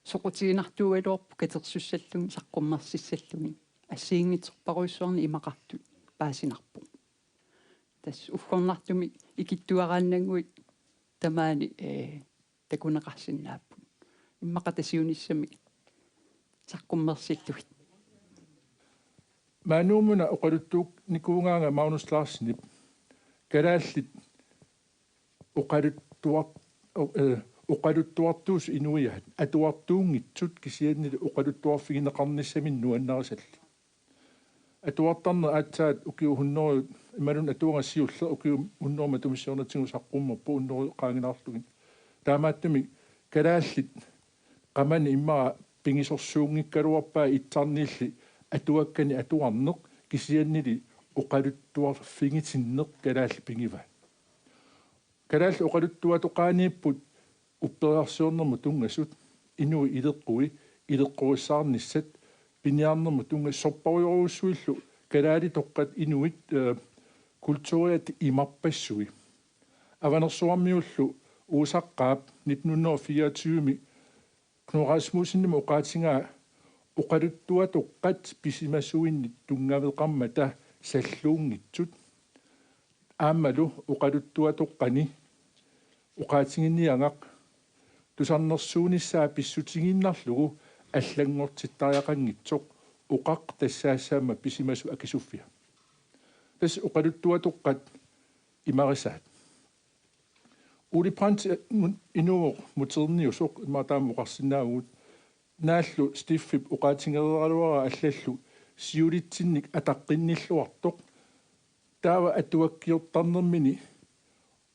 soqutiginartuugaluarput katersussallugit saqqummersissallugit. Assigiinngitsorparujussuarnik imaqartut paasinarpoq. Tassa uggornartumik ikittuaraannannguit tamaani, ee, takuneqarsinnaapput. Immaqa tassa siunissami saqqummersillugit. Maani una oqaluttuunikuugaanga Magnus Larsenip kalaallit oqaluttuar-, o-, ee, oqaluttuartuusut inuiaat atuartuunngitsut kisiannili oqaluttuarfigineqarnissaminnik nuannarisallit. Atuartarneq aatsaat ukiut hunnorujut imaluunniit atuagaq siulleq ukiut hunnorujut matuma siornatigut saqqummerpoq hunnorujut qaangilaarlugit. Taamaattumik kalaallit qamani immaqa pigisorsuunngikkaluarpaat itsarniilli atuakkanik atuarneq kisiannili oqaluttuarfigitinneq kalaallit pigivaat. Kalaallit oqaluttuatoqaaniipput upperiarsiornermut tunngasut, inuit ileqqui, ileqqorissaarnissat, piniarnermut tunngasut sorparujorujussuillu kalaalitoqqat inuit, ee, kulturiat imarpassui. Avanersuarmiullu Uusaqqaap nitten hundrede og fireogtyve-mi Knud Rasmussenimut oqaatigaa oqaluttuatoqqat pisimasuinnit tunngaveqarmata salluunngitsut. Aammalu oqaluttuatoqqani oqaatiginiagaq tusarnersuunissaa pissutigiinnarlugu allanngortittariaqanngitsoq oqaq tassaassaammat pisimasut akisuffia. Tassa oqaluttuatoqqat imarisaat. Ole Brandt, eh, mu-, inuuvoq muterniusoq, immaqa taama oqarsinnaavugut. Naallu Stiffip oqaatigereeraluaraa allallu siulitsinnik ataqqinnilluartoq. Taava atuakkiortarnermini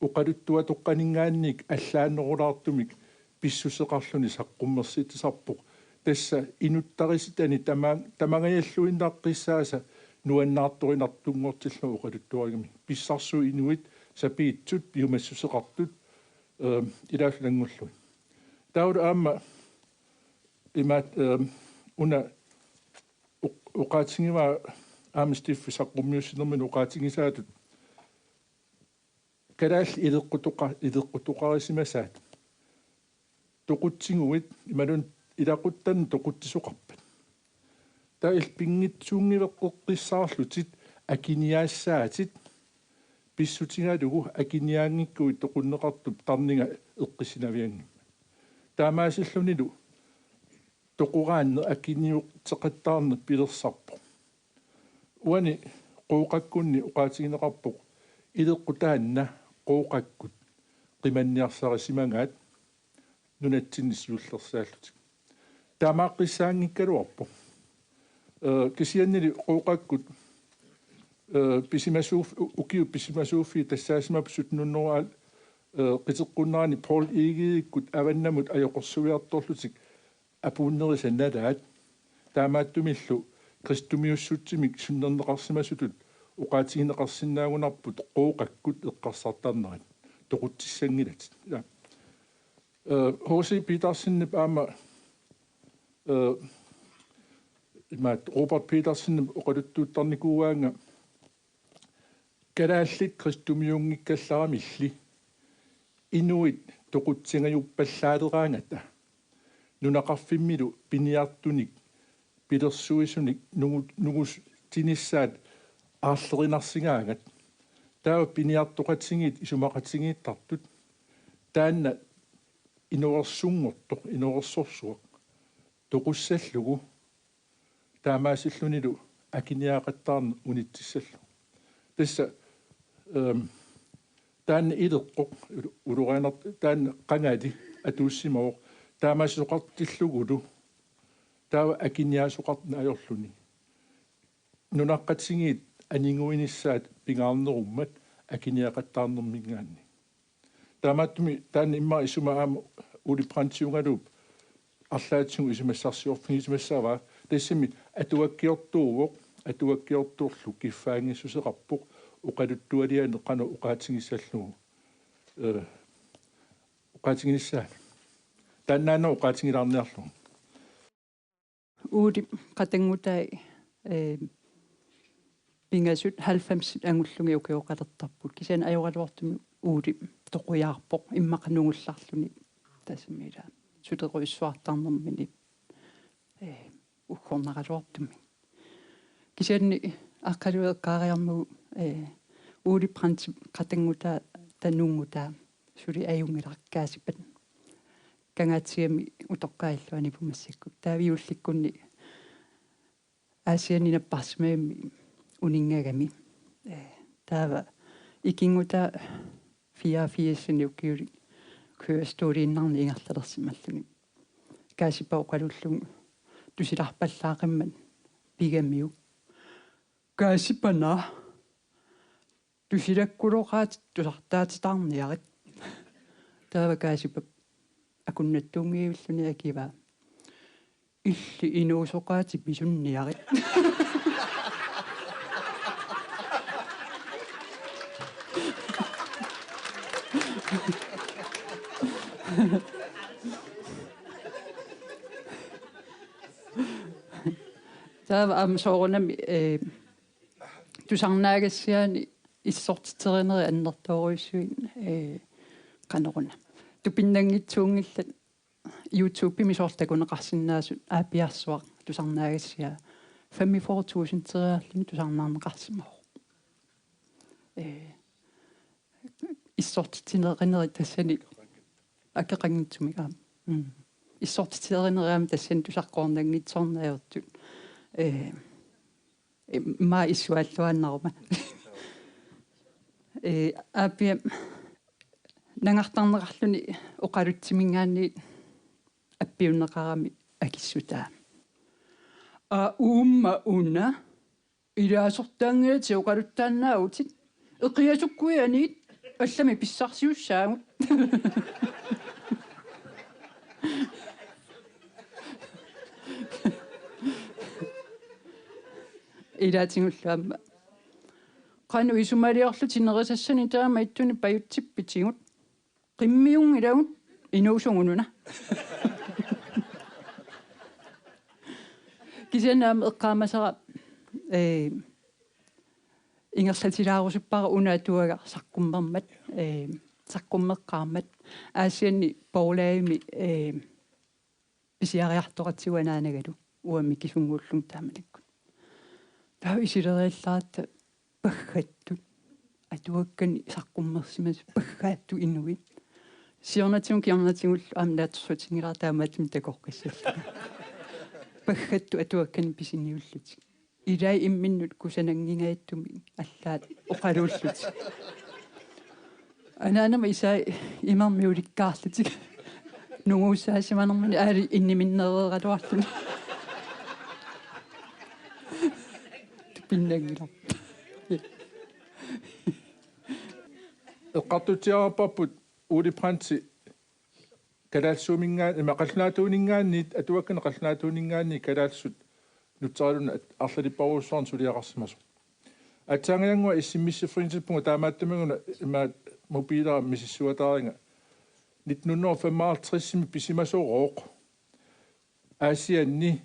oqaluttuatoqqaninngaanniit allaanerulaartumik pissuseqarluni saqqummersitsisarpoq. Tassa inuttarisitani tama-, tamangajalluinnaqqissaasa nuannaartorinartunngortillunga oqaluttuarigamik. Pissarsuit inuit, sapiitsut, piumassuseqartut, ee, ilaallu nanngullugit. Taavalu aamma imaat, ee, una oq-, oqaatigivaa aamma Stiffip saqqummiussinermini oqaatigisaatut kalaallit ileqqutoqa-, ileqqutoqarisimasaat. Toqutsiguit imaluunniit ilaquttanut toqutsisoqarpat. Taava illit pinngitsuunngiveqqissaarlutit akiniaassaatit pissutigalugu akiniaanngikkuit toqunneqartup tarninga eqqissinavianngimmat. Taamaasillunilu toqoraanneq akiniuteqattaarneq pilersarpoq. Uani Qooqakkunni oqaatigineqarpoq ileqqut taanna Qooqakkut qimanniarsarisimagaat nunatsinni siullersaallutik. Taamaaqqissaanngikkaluarpoq. Ee, kisiannili Qooqakkut, ee, pisimasuuf-, u-, ukiut pisimasuuffiit tassaasimappat sytten hundrede, ee, qiteqqunnerani Poul Egedekkut avannamut ajoqersuiartorlutik apuunnerisa nalaat. Taamaattumillu kristumiussutsimik sunnerneqarsimasutut oqaatigineqarsinnaagunarput Qooqakkut eqqarsartarnerat. Toqutsissanngilatit. Ja. Ee, H C Petersenip aamma, ee, imaat Robert Petersenip oqaluttuuttarnikuugaanga kalaallit kristumiunngikkallaramilli inuit toqutsingajuppallaalereeraangata nunaqarfimmilu piniartunik pilersuisunik nugu-, nungutsinissaat aarlerinarsigaangat. Taava piniartoqatigiit isumaqatigiittartut. Taanna inorersunngortoq, inorersorsuaq toqussallugu taamaasillunilu akiniaaqattaarneq unitsissallugu. Tassa, ehm, taanna ileqqoq, ulorianartoq, taanna qangali atuussimavoq, taamaasisoqartillugulu taava akiniaasoqarneq ajorluni. Nunaqqatigiit aniguinissaat pingaarnerummat akiniaaqattaarnermiingaanniit. Taamaattumik taanna immaqa isuma aamma Ole Brandtiugaluup arlaatigut isumassarsiorfigisimassavaa, tassami atuakkiortuuvoq, atuakkiortuullu kiffaanngissuseqarpoq oqaluttualianik qanoq oqaatigissallugu, eh, oqaatiginissaanut. Taannaana oqaatigilaarniarlugu. Uuli qatanngutai, eh, pingasut halvfemsit angullugit ukioqalertarput. Kisianni ajoraluartumik Uuli toqujaarpoq immaqa nungullarluni, tassami ila sulerujussuartarnermini, eh, uggornaraluartumik. Kisianni Aqqaluit eqqaariarmagu, eh, Ole Brandtip qatanngutaa, tanunngutaa suli ajunngilaq, Kaasipat. Kangaatsiami utoqqaat illuanni massakkut. Taava juullikkunni Aasianni napparsimavimmi uninngagami. Eh, taava ikinngutaa fireogfirsini ukiulik kørestooliinnarnik ingerlalersimalluni. Kaasipap oqalullunga tusilarpallaaqimmat pigamiuk: Kaasipana, tusilakkuloqaatit tusartaatitaarniarit. Taava Kaasipap akunnattuunngivilluni akivaa: Illit inuusoqaatit misunniarit. Taava aamma soorunami, eh, tusarnaagassiaani issortiterinerit annertoorujussuit, eh, qanoruna, tupinnanngitsuunngillat. YouTube-imi soorlu takuneqarsinnaasut, Aapiarsuaq tusarnaagassiaa femogfyrre tusind tusarnaarneqarsimavoq. Eh, issortiterinerit tassani akeqanngitsumik aamma. Mm. Issortiterinerit aamma tassani tusaqqoornanngitsoorneq ajortut. Eh, eh, maa issuaalluaannaruma. Eh, Aapia nangartarneqarluni oqalutsiminngaanniit appiunneqarami akissutaa: Aa, uumma una ilaasortaanngilatit oqaluttaannaavutit. Eqiasukkuit aniit allamik pissarsiussaagut. Ilaatigullu aamma: Qanoq isumaliorlutit nerisassanik taama ittunik pajutsippitigut? Qimmiunngilagut, inuusugut una. Kisianni aamma eqqaamasara, eh, ingerlatilaarusuppara una atuagaq saqqummermat, eh, saqqummeqqaarmat, Aasianni Poorlaagimi, eh, pisiariartoqatsigu anaanagalu, uanga mikisunnguullunga taamanikkut. Taava isileriallaratta paggattut atuakkanik saqqummersimasut, paggaattut inuit. Siornatigut kingornatigullu aamma naatsorsuutinngilara taamaattumik takoqqissallunga. Paggattut atuakkanik pisiniullutik. Ilai imminnut kusananngingajattumik allaat oqaluullutik. Anaanama isai imermik ulikkaarlutik. Nunguussaasimanermini aali inniminnereeraluarluni. Tupinnanngilaq. Eqqartutsiarparput Ole Brandti kalaallisuuminngaanniit, ima qallunaatuuninngaanniit, atuakkanik qallunaatuuninngaanniit kalaallisut nutseraluunniit arlalipparujussuarnik suliaqarsimasoq. Aatsaannguaq S M S-iffiginitsipput taamaattumik una ima mobiilera misissuataariga. Nitten hundrede og femoghalvtreds-imi pisimasorooq Aasianni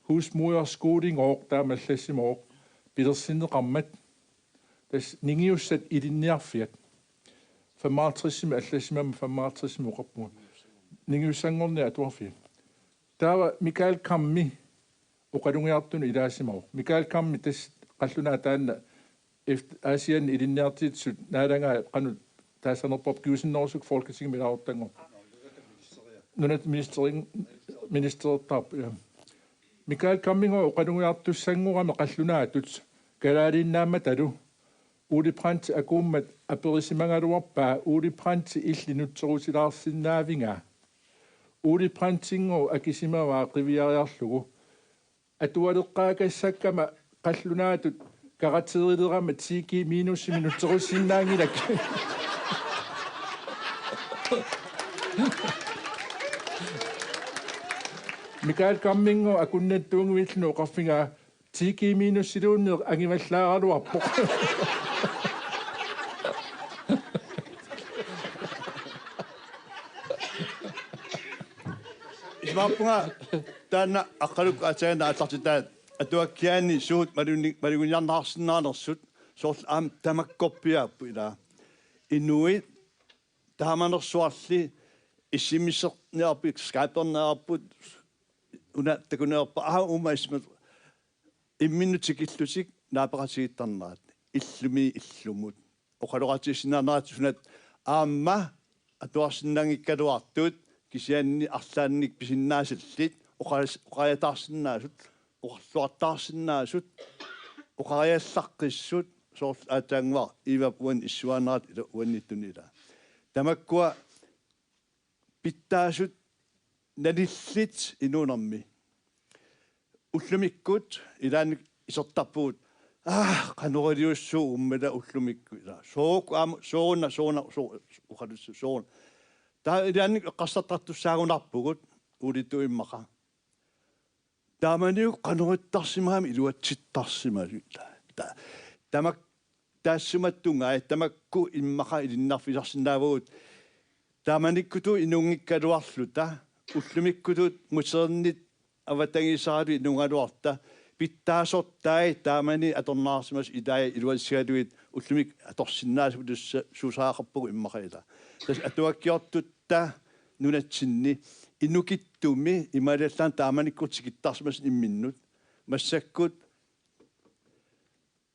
husmoderskolegooq taama allassimavoq pilersinneqarmat. Tassa ningiussat ilinniarfiat. Femoghalvtreds-imi allassimammat femoghalvtreds-imi oqarpunga. Ningiussanngorniat atuarfiat. Taava Michael Kammi oqalugiartunut ilaasimavoq. Michael Kammi tassa qallunaat taanna eft-, Aasianni ilinniartitsisut naalagai qanoq taassanerpaat kingusinnerusukkut Folketingimi ilaasortanngorpoq. Nunat ministerin-, ministerertarpoq, ja. Michael Kammingo oqalugiartussanngorami qallunaatut kalaaliinnaammatalu. Ole Brandt akuummat aperisimagaluarpaa Ole Brandt illit nutserutilaarsinnaavinga? Ole Brandtinngooq akisimavaa qiviariarlugu: Atualeqqaakassakkama qallunaatut karakterilerama ti G minusimi nutserussinnaanngilakka. Michael Kammingoq akunnattuunngivilluni oqarfigaa: Ti G minusiluunniit angivallaaraluarpoq. Isumaqarpunga taanna Aqqalukkut aatsaannguaq aallartitaat atuakkiaanni suut maluni-, maluginiarneqarsinnaanersut, soorlu aamma tamakkorpiaapput ilaa. Inuit taamanersuarli issimmissarniarput, Skyperniarput, una takuneerput, aa, uuma ismat imminnut tikillutik naapeqatigiittarnerat illumi illumut. Oqaloqatigiissinnaanerat suna aamma atuarsinnaanngikkaluartut, kisianni arlaannik pisinnaasallit oqaas-, oqariataarsinnaasut, oqarluartaarsinnaasut, oqariallaqqissut, soorlu aatsaannguaq Eva uani issuaanerat ila uannittuni ilaa. Tamakkua pitsaasut nalillit inuunermi. Ullumikkut ilaanni isertarpugut: Aa, qanoq iliussuugut ummila ullumikkut ilaa. Soorlu aamma sooruna, sooruna, soo-, oqalussu sooruna. Taava ilaanni eqqarsartartussaagunarpugut Oletut immaqa. Taamanikkut qanoq ittarsimagami iluatsittarsimasoq. Ta-, tamak-, taassuma tungaa tamakku immaqa ilinniarfissarsinnaavagut. Taamanikkutut inuunngikkaluarluta, ullumikkutut musernit avatangiisaratut inuugaluarluta, pitsaasortai taamani atorneqarsimasut ilai iluatsigalugit ullumikkut atorsinnaasuussa-, suusaaqarpugut immaqa ilaa. Tassa atuakkiortutta nunatsinni inukittumi imaaliallaannaq taamanikkut tikittarsimasut imminnut. Massakkut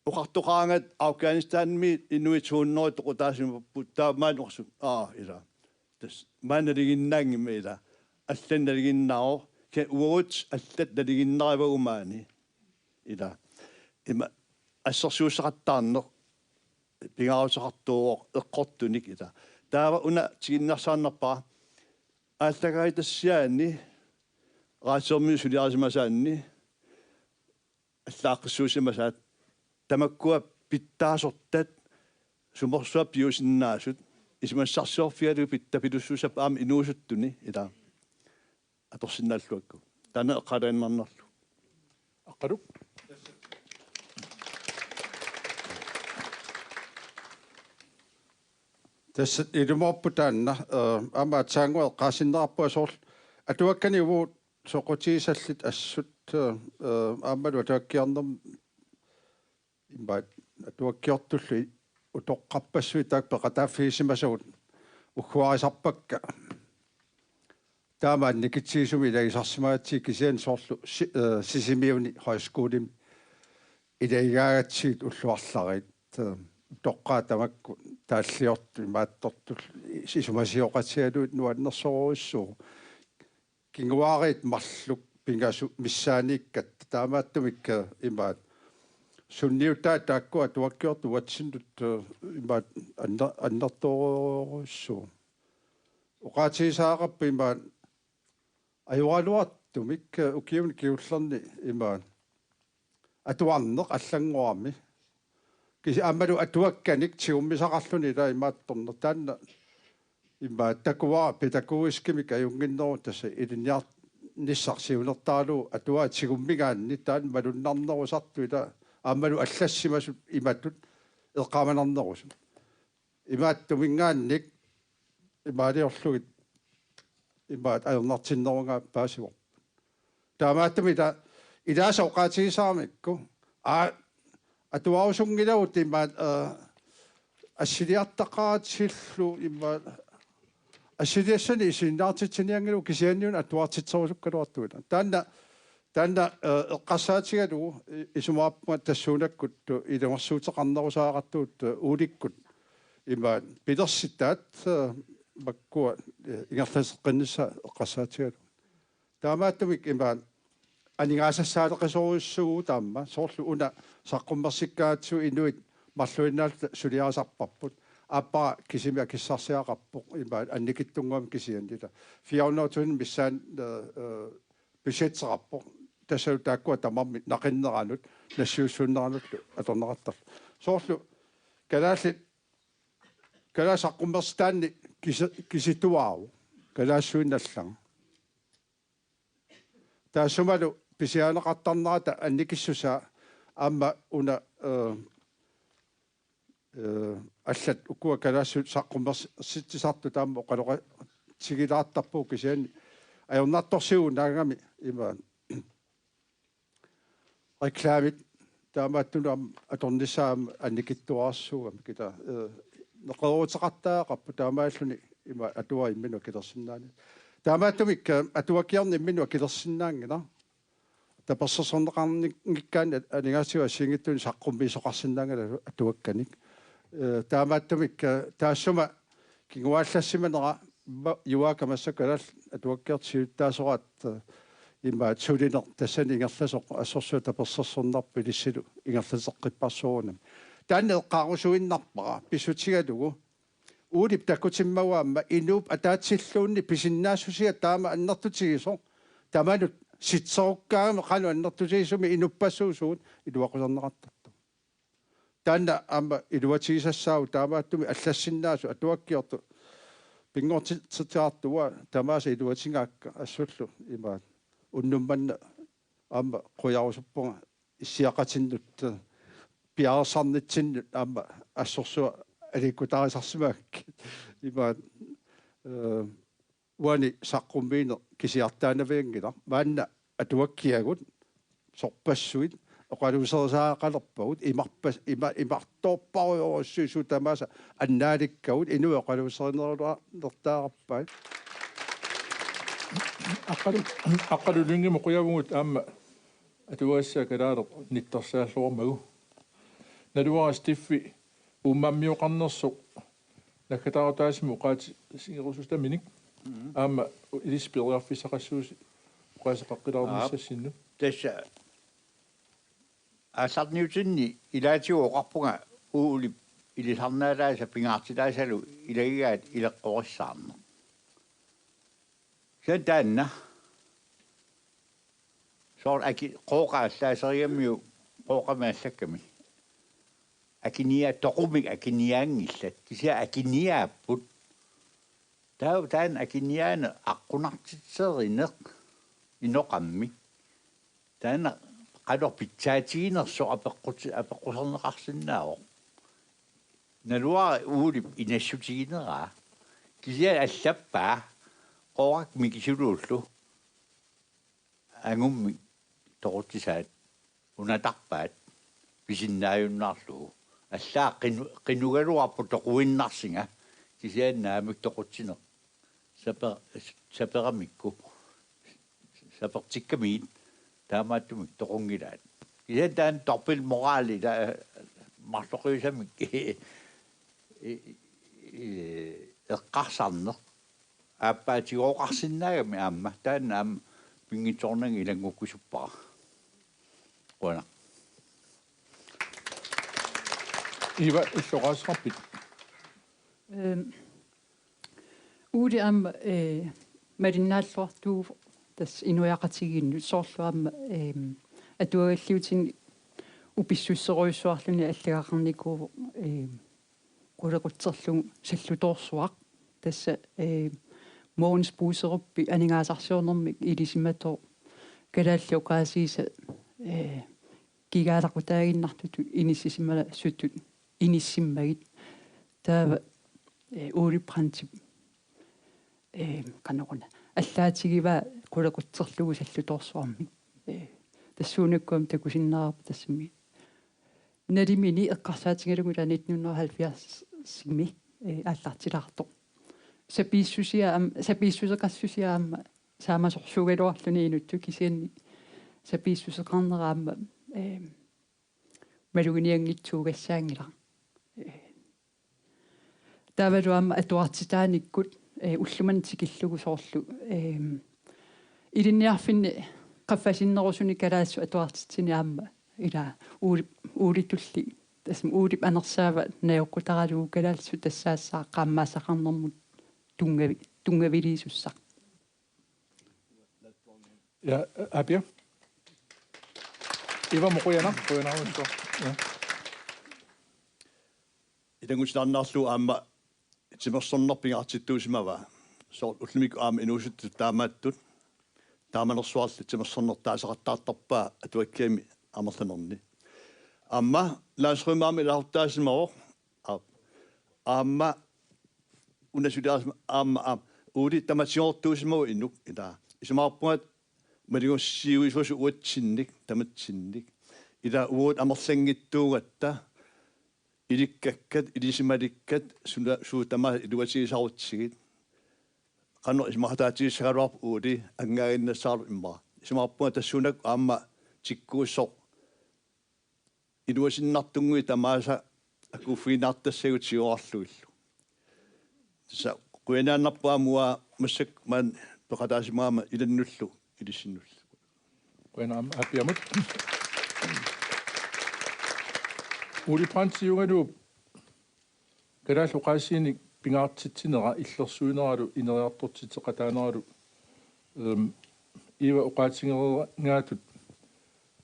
oqartoqaraangat Afghanistanimi inuit to hundrede toqutaasimapput, taava maani oqarsimapput: Aa, ilaa. Tassa maani nalinginnaanngimmat ilaa. Allanik nalinginnaavoq. Kisianni uagut allat nalinginnarivagut maani. Ilaa. Ima assersuussaqattaarneq pingaaruteqartuuvoq eqqortunik ilaa. Taava una tikinniarsaarnarpara aallakaatitassiaanni, radiormiut suliarisimasaanni, allaaqqissuussimasaat, tamakkua pitsaasortat sumorsuaq piusinnaasut isumassarsiorfigalugit pitsaasorpilussuussapput aamma inuusuttuni ilaa atorsinnaalluakku. Taanna eqqaalaannarnarlugu. Aqqaluk. Tassa ilumoorpoq taanna, eh, aamma aatsaannguaq eqqaasinneqarpunga soorlu atuakkanik uagut soqutigisallit assut, eh, aammalu atuakkiarnermi imaat atuakkiortullu utoqqarpassuit taakku peqataaffigisimasagut ugguarisarpakka. Taama annikitsigisumik ilagisarsimagatsigit kisianni soorlu Si-, eh, Sisimiuni højskolemi ilagigaagatsigit ullut arlariit, eh, utoqqaat tamakku taalliortut imaattortullu isumasioqatigalugit nuannersorujussuuvoq. Kinguaariit marluk pingasut missaaniikkatta taamaattumik imaat sunniutai taakku atuakkiortut uatsinnut, eh, imaat anner-, annertoorujussuuvoq. Oqaatigisagaqarpoq imaat ajoraluartumik ukiuni kingullerni imaat atuarneq allanngorami. Kisi aammalu atuakkanik tigummisaqarluni ilaa imaattorneq. Taanna imaat takuara pædagogiskimik ajunnginneruvoq tassa ilinniarnissaq siunertaralugu atuagaq tigummigaanni taanna malunnarnerusartoq ilaa aammalu allassimasut imatut eqqaamanarnerusut. Imaattuminngaanniit imaaliorlugit imaat ajornartinnerugaat paasivarput. Taamaattumik ila-, ilaasa oqaatigisaramikku, aa, atuarusunngilagut imaat, eh, assiliartaqaratillu imaat assiliassanik isiginnaartitsinianngilagut kisianni una atuartitserusukkaluartugut. Taanna, taanna, eh, eqqarsaatigalugu i-, isumaqarpunga tassuunakkut iluarsuuteqarnerusaraattugut, eh, Oletut imaat pilersitaat, eh, makkua, eh, ingerlateqqinnissaat eqqarsaatigalugu. Taamaattumik imaat aningaasassaaleqisorujussuuvugut aamma, soorlu una saqqummersikkaangatsigu inuit marluinnaalluta suliarisarparput. Aappara kisimi akissarsiaqarpoq, ima annikitsunnguamik kisiannili. Fire hundrede tusind missaani, øh, øh, budgetseqarpoq. Tassalu taakkua tamarmik naqinneranut, nassiussuunneranullu atorneqartarput. Soorlu kalaallit, kalaallit saqqummersitaanni kisi-, kisittuaavoq, kalaallisuinnaq allanut. Taassumalu pisiarineqartarnerata annikissusaa aamma una, øh, øh, allat ukua kalaallisut saqqummersitsisartut aamma oqaloqatigilaartarpugut, kisianni ajornartorsiugunnaagami ima reklamit taamaattunut aamma atornissaa aamma annikitsuararsuugami, kila, øh, neqerooruteqartariaqarpoq taamaalilluni ima atuagaq imminut akilersinnaanani. Taamaattumik, øh, atuakkiorneq imminut akilersinnaanngilaq. Tapersersorneqarnikkut aningaasivut assigiinngitsunik saqqummiisoqarsinnaanngilaq atuakkanik. Øh, taamaattumik, øh, taassuma kinguaallassimanera, ma-, Juaaka massakkut kalaallit atuakkiortut siulittaasoraat, øh, imaattoq sulineq tassani ingerlasoq assorsuaq tapersersornarpoq ilissilu ingerlateqqipparsoorunami. Taanna eqqaarusuinnarpara pissutigalugu. Uulip takutimmagu aamma inuup ataatsilluunniit pisinnaassusia taama annertutigisoq, tamanut sitserukkaangami qanoq annertutigisumik inuppassuusugut iluaqusarneqartartoq. Taanna aamma iluatigisassaavoq, taamaattumik allassinnaasut atuakkiortut pinngortitseqartut tamaasa iluatigaakka, assullu imaattoq unnuk manna aamma qujarusuppunga issiaqatinnut, øh, piareersarnitsinnut aamma assorsuaq aliikkutarisarsimagakkit. Imaattoq, øh, uani saqqummiineq kisiartaanavianngilaq. Maanna atuakkiagut sorpassuit oqaluuserisaaqalerpagut, imarpas-, ima-, imartoorparujorujussuit suut tamaasa annaalikkagut, inuit oqaluuserinerulaarnertaarpaat. Aqqalu-, Aqqalu Lyngimut qujavugut aamma atuagassaa kalaaleq nittarsaallormagu. Naluara Steffi uummammioqarnersoq naggataarutaasumik oqaatigerusuttaminik. Mhm. Aamma ilissi periarfissaqassuusi oqaaseqaqqilaarnissassinnut. Aap. Tassa aallarniutinni ilaatigut oqarpunga Uulip ilisarnaalaasa pingaartilaasalu ilagigaat ileqqorissaarneq. Kisianni taanna soorlu aki-, Qooqa allaaserigamiuk, Qooqami allakkami. Akinia-, toqumik akiniaanngillat. Kisianni akiniaapput. Taava taanna akiniaaneq aqqunartitserineq inoqarmat. Taanna qanoq pitsaatiginersoq apeqquti-, apeqquserneqarsinnaavoq. Naluara Uulip inassutigineraa. Kisianni allappaa Qooqak Mikisuluullu angummik toqutsisaat unatarpaat pisinnaajunnaarlugu. Allaat qinu-, qinugaluarpoq toquinnarsinga, kisianni naamik toqutsineq sape-, saperamikku, sapertikkamigit taamaattumik toqunngilaat. Kisianni taanna dobbeltmorali ta-, marloqiusamik i-, i-, eqqarsarneq aappaatigooqarsinnaagami aamma, taanna aamma pinngitsoornanga ilanngukkisuppara. Qujanaq. Eva, illoqaasaqarpit? Øhm, Uuli aamma, øh, malinnaalluartuuvoq tassa inuiaqatigiinnut, soorlu aamma, øhm, atuagalliutini upissuserujussuarluni allagaqarnikuuvoq, øhm, qulequtserlugu Sallutoorsuaq. Tassa, øh, Mogens Boserupip aningaasarsiornermik ilisimatooq kalaallit oqaasiisa, øh, kigaalaqutaaginnartutut inissisimasutut inissimmagit. Taava, øh, Ole Brandtip, øh, qanoruna allaatigivaa qulequtserlugu Sallutoorsuarmik. Øh, tassuunakkut aamma takusinnaavarput tassami nalimini eqqarsaatigalugu ila nitten hundrede og halvfjerdsimi, øh, aallartilaartoq. Sapiissusia aam-, sapiissuseqassusia aamma saamasorsuugaluarluni inuttut, kisianni sapiissuseqarnera aamma, øh, maluginianngitsuugassaanngilaq. Øh, taavalu aamma atuartitaanikkut, øh, ullumimut tikillugu soorlu, øh, ilinniarfinni qaffasinnerusunik kalaallisut atuartitsineq aamma ila Uuli, Uulitulli, tassami Uulip anersaava najoqqutaralugu kalaallisut tassaassaaq qaammaasaqarnermut tunngavi-, tunngaviliisussaq. Ja, Apia. Iva, mo qujanaq, qujanarujussuaq. Ja. Ilanngutilaarnarlugu aamma timersorneq pingaartittuusimavaa. Soorlu ullumikkut aamma inuusuttut taamaattut. Taamanersuarli timersorneq taasaqattaartarpaa atuakkiami amerlanerni. Aamma Lars Rymmer aamma ilaasortaasimavoq. Aap. Aamma una suliarisma aamma, aamma. Uuli tamatigoortuusimavoq inuk ilaa. Isumaqarpunga malugussigisuusoq uatsinnik, tamatsinnik. Ilaa uagut amerlanngitsuugatta, ilikkakkat, ilisimalikkat, suna-, suut tamaasa iluatigisarutsigit. Qanoq isumaqataatigisagaluarpoq Uuli, anngaaginnassaarlugu immaqa. Isumaqarpunga tassuunakkut aamma tikkuussoq iluasinnartunnguit tamaasa akuuffiginiartassagut tigoorlugillu. Tassa qujanaannarpoq aamma uanga massakkut maani peqataasimagama ilannullu ilissinnullu. Qujanaq aamma Apiamut. Ole Brandtiugaluup kalaallit oqaasiinik pingaartitsinera illersuineralu ineriartortitseqataaneralu, ehm, Iva oqaatigereeraangaatut,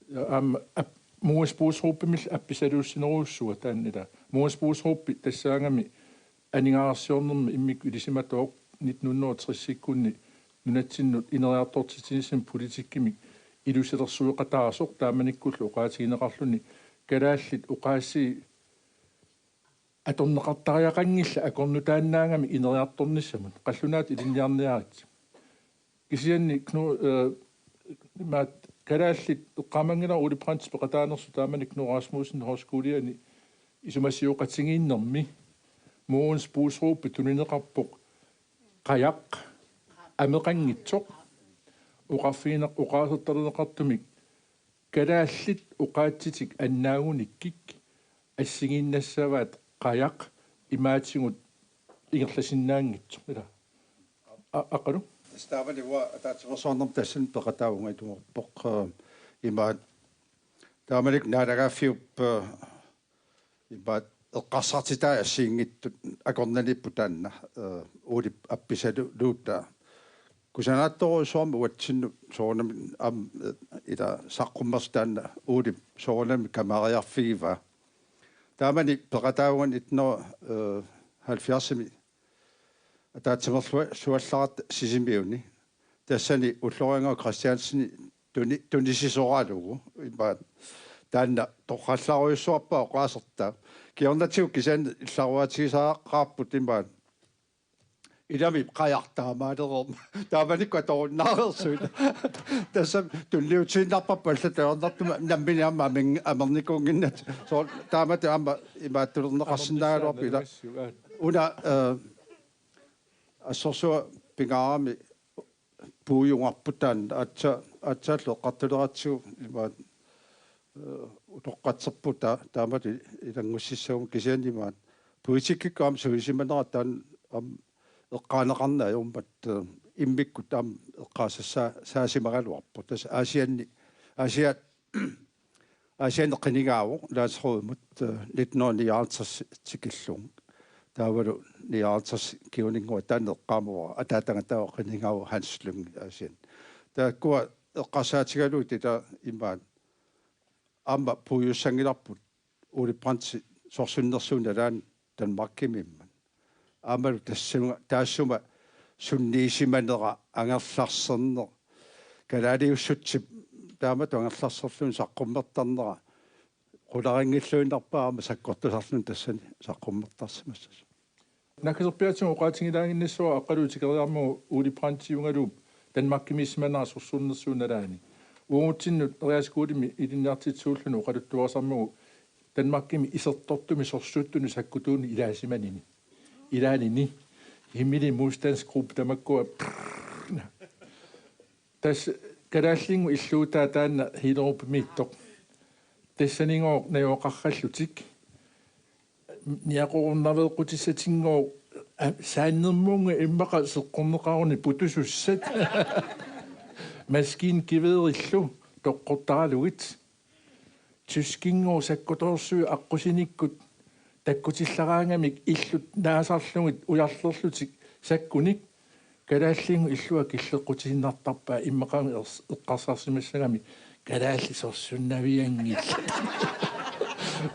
ja, aamma ap-, Mogens Boesrupimillu appisaluussinerujussuaq taanna ila. Mogens Boesrup tassaagami aningaasarsiornermi immikkut ilisimatooq nitten hundrede og tresikkunni nunatsinnut ineriartortitsinissamut politikkimik ilusilersueqataasoq taamanikkullu oqaatigineqarluni kalaallit oqaasii atorneqartariaqanngillat akornutaannaagami ineriartornissamut, qallunaatut ilinniarniaritsi. Kisianni Knu-, eh, imaat kalaallit eqqaamanngilara Ole Brandt peqataanersoq taamani Knud Rasmussen Højskoliani isumasioqatigiinnermi Mogens Boesrupip tunineqarpoq qajaq ameqanngitsoq oqarfigineq-, oqaasertalineqartumik kalaallit oqaatsitik annaagunikkik assigiinnassavaat qajaq imaatigut ingerlasinnaanngitsoq ila. A-, Aqqalu? Tassa taamani uanga ataatsimeersuarnermut tassani peqataavunga ilumoorpoq, eh, imaat taamanikkut naalagaaffiup, eh, imaat eqqarsartitai assigiinngitsut akornanniipput taanna, eh, Olep appisaluutaa. Kusanaattorujussuarmik uatsinnut soorunami aamma, eh, ila saqqummersoq taanna Olep soorunami kamariarfigivaa. Taamani peqataavunga nitten hundrede og halvfjerdsimi ataatsimeersuallarata Sisimiuni. Tassani Ulloriannguaq Kristiansen tuni-, tunisisoralugu imaat taanna torrallarujussuarpaa oqaasertaa. Kingornatigut kisianni illaruaatigisaqaarput imaat ilami qajaq taamaalereermat. Taamanikkut atorunnaareersuit. Tassa tunniutiinnarparput allat ajornartumik nammineq aamma amin-, amernikuunnginnatik. Soorlu taamatut aamma imaattulerneqarsinnaagaluarpoq ila. Una, eh, assorsuaq pingaarami puiugarput taanna aatsa-, aatsaallu eqqartuleratsigu imaat, eh, utoqqatserput taa-, taamatut ilanngussissaguma kisianni imaat politikkikkut aamma suisimanera taanna aamma eqqaaneqarneq ajormat, eh, immikkut aamma eqqaasassaa-, saasimagaluarpoq. Tassa Aasianni, Aasiaat Aasianni qinigaavoq landsrådimut, eh, nitten hundrede nioghalvtreds tikillugu. Taavalu nioghalvtreds kinguninngua taanna eqqaamavara, ataatagaq taava qinigaavoq Hans Lynge Aasianni. Taakkua eqqarsaatigalugit ila imaat aamma puiussanngilarput Ole Brandt sorsunnersuup nalaani Danmarkimiimmat. Aammalu tassunga, taassuma sunniisimanera, angerlarserneq, kalaaliussutsip taamatut angerlarserluni saqqummertarnera, qularinngilluinnarpaa aamma sakkortusarluni tassani saqqummertarsimassasoq. Naaggaterpiaatigut oqaatigilaannginnassavara Aqqalu tikeriarmagu Ole Brandtiugaluup Danmarkimiissimanera sorsunnersuup nalaani. Uagutsinnut Realskolimi ilinniartitsisuulluni oqaluttuarisarmagu Danmarkimi isertortumi sorsuttunut sakkutuunut ilaasimanini. Ilaanini. Hemmelig modstandsgruppe tamakkua. Tassa kalaallinngooq illuutaa taanna Hellerupimiittoq. Tassanigooq najugaqarallutik. Niaqorunnaveeqqutissatigooq, a, saannermuunngooq immaqa seqqorneqaruni putusussat. Maskingeværillu toqqortaralugit. Tyskinngooq sakkutoorsuit aqqusinikkut takkutillaraangamik illut naasarlugit ujarlerlutik sakkunik. Kalaallinngooq illua killeqqutiinnartarpaa immaqami ers-, eqqarsarsimassagami kalaallit sorsunnavianngillat.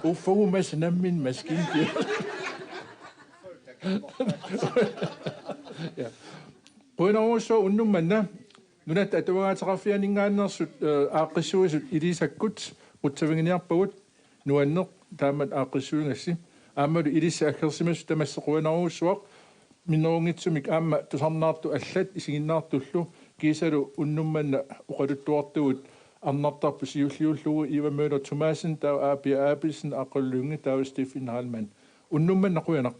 Uffagu Mads nammineq maskingeværi. Ja. Qujanarujussuaq unnuk manna Nunatta Atuagaateqarfianinngaanneersut, eh, aaqqissuisut ilisakkut qutsaviginiarpagut. Nuanneq taamak aaqqissuigassi. Aammalu ilissi aggersimasut tamassi qujanarujussuaq. Minnerunngitsumik aamma tusarnaartut allat isiginnaartullu kiisalu unnuk manna oqaluttuartugut arnartarput siulliullugu Eva Møller Thomassen taava Aapia Abelsen, Aqqaluk Lynge taava Steffen Heilmann. Unnuk manna qujanaq.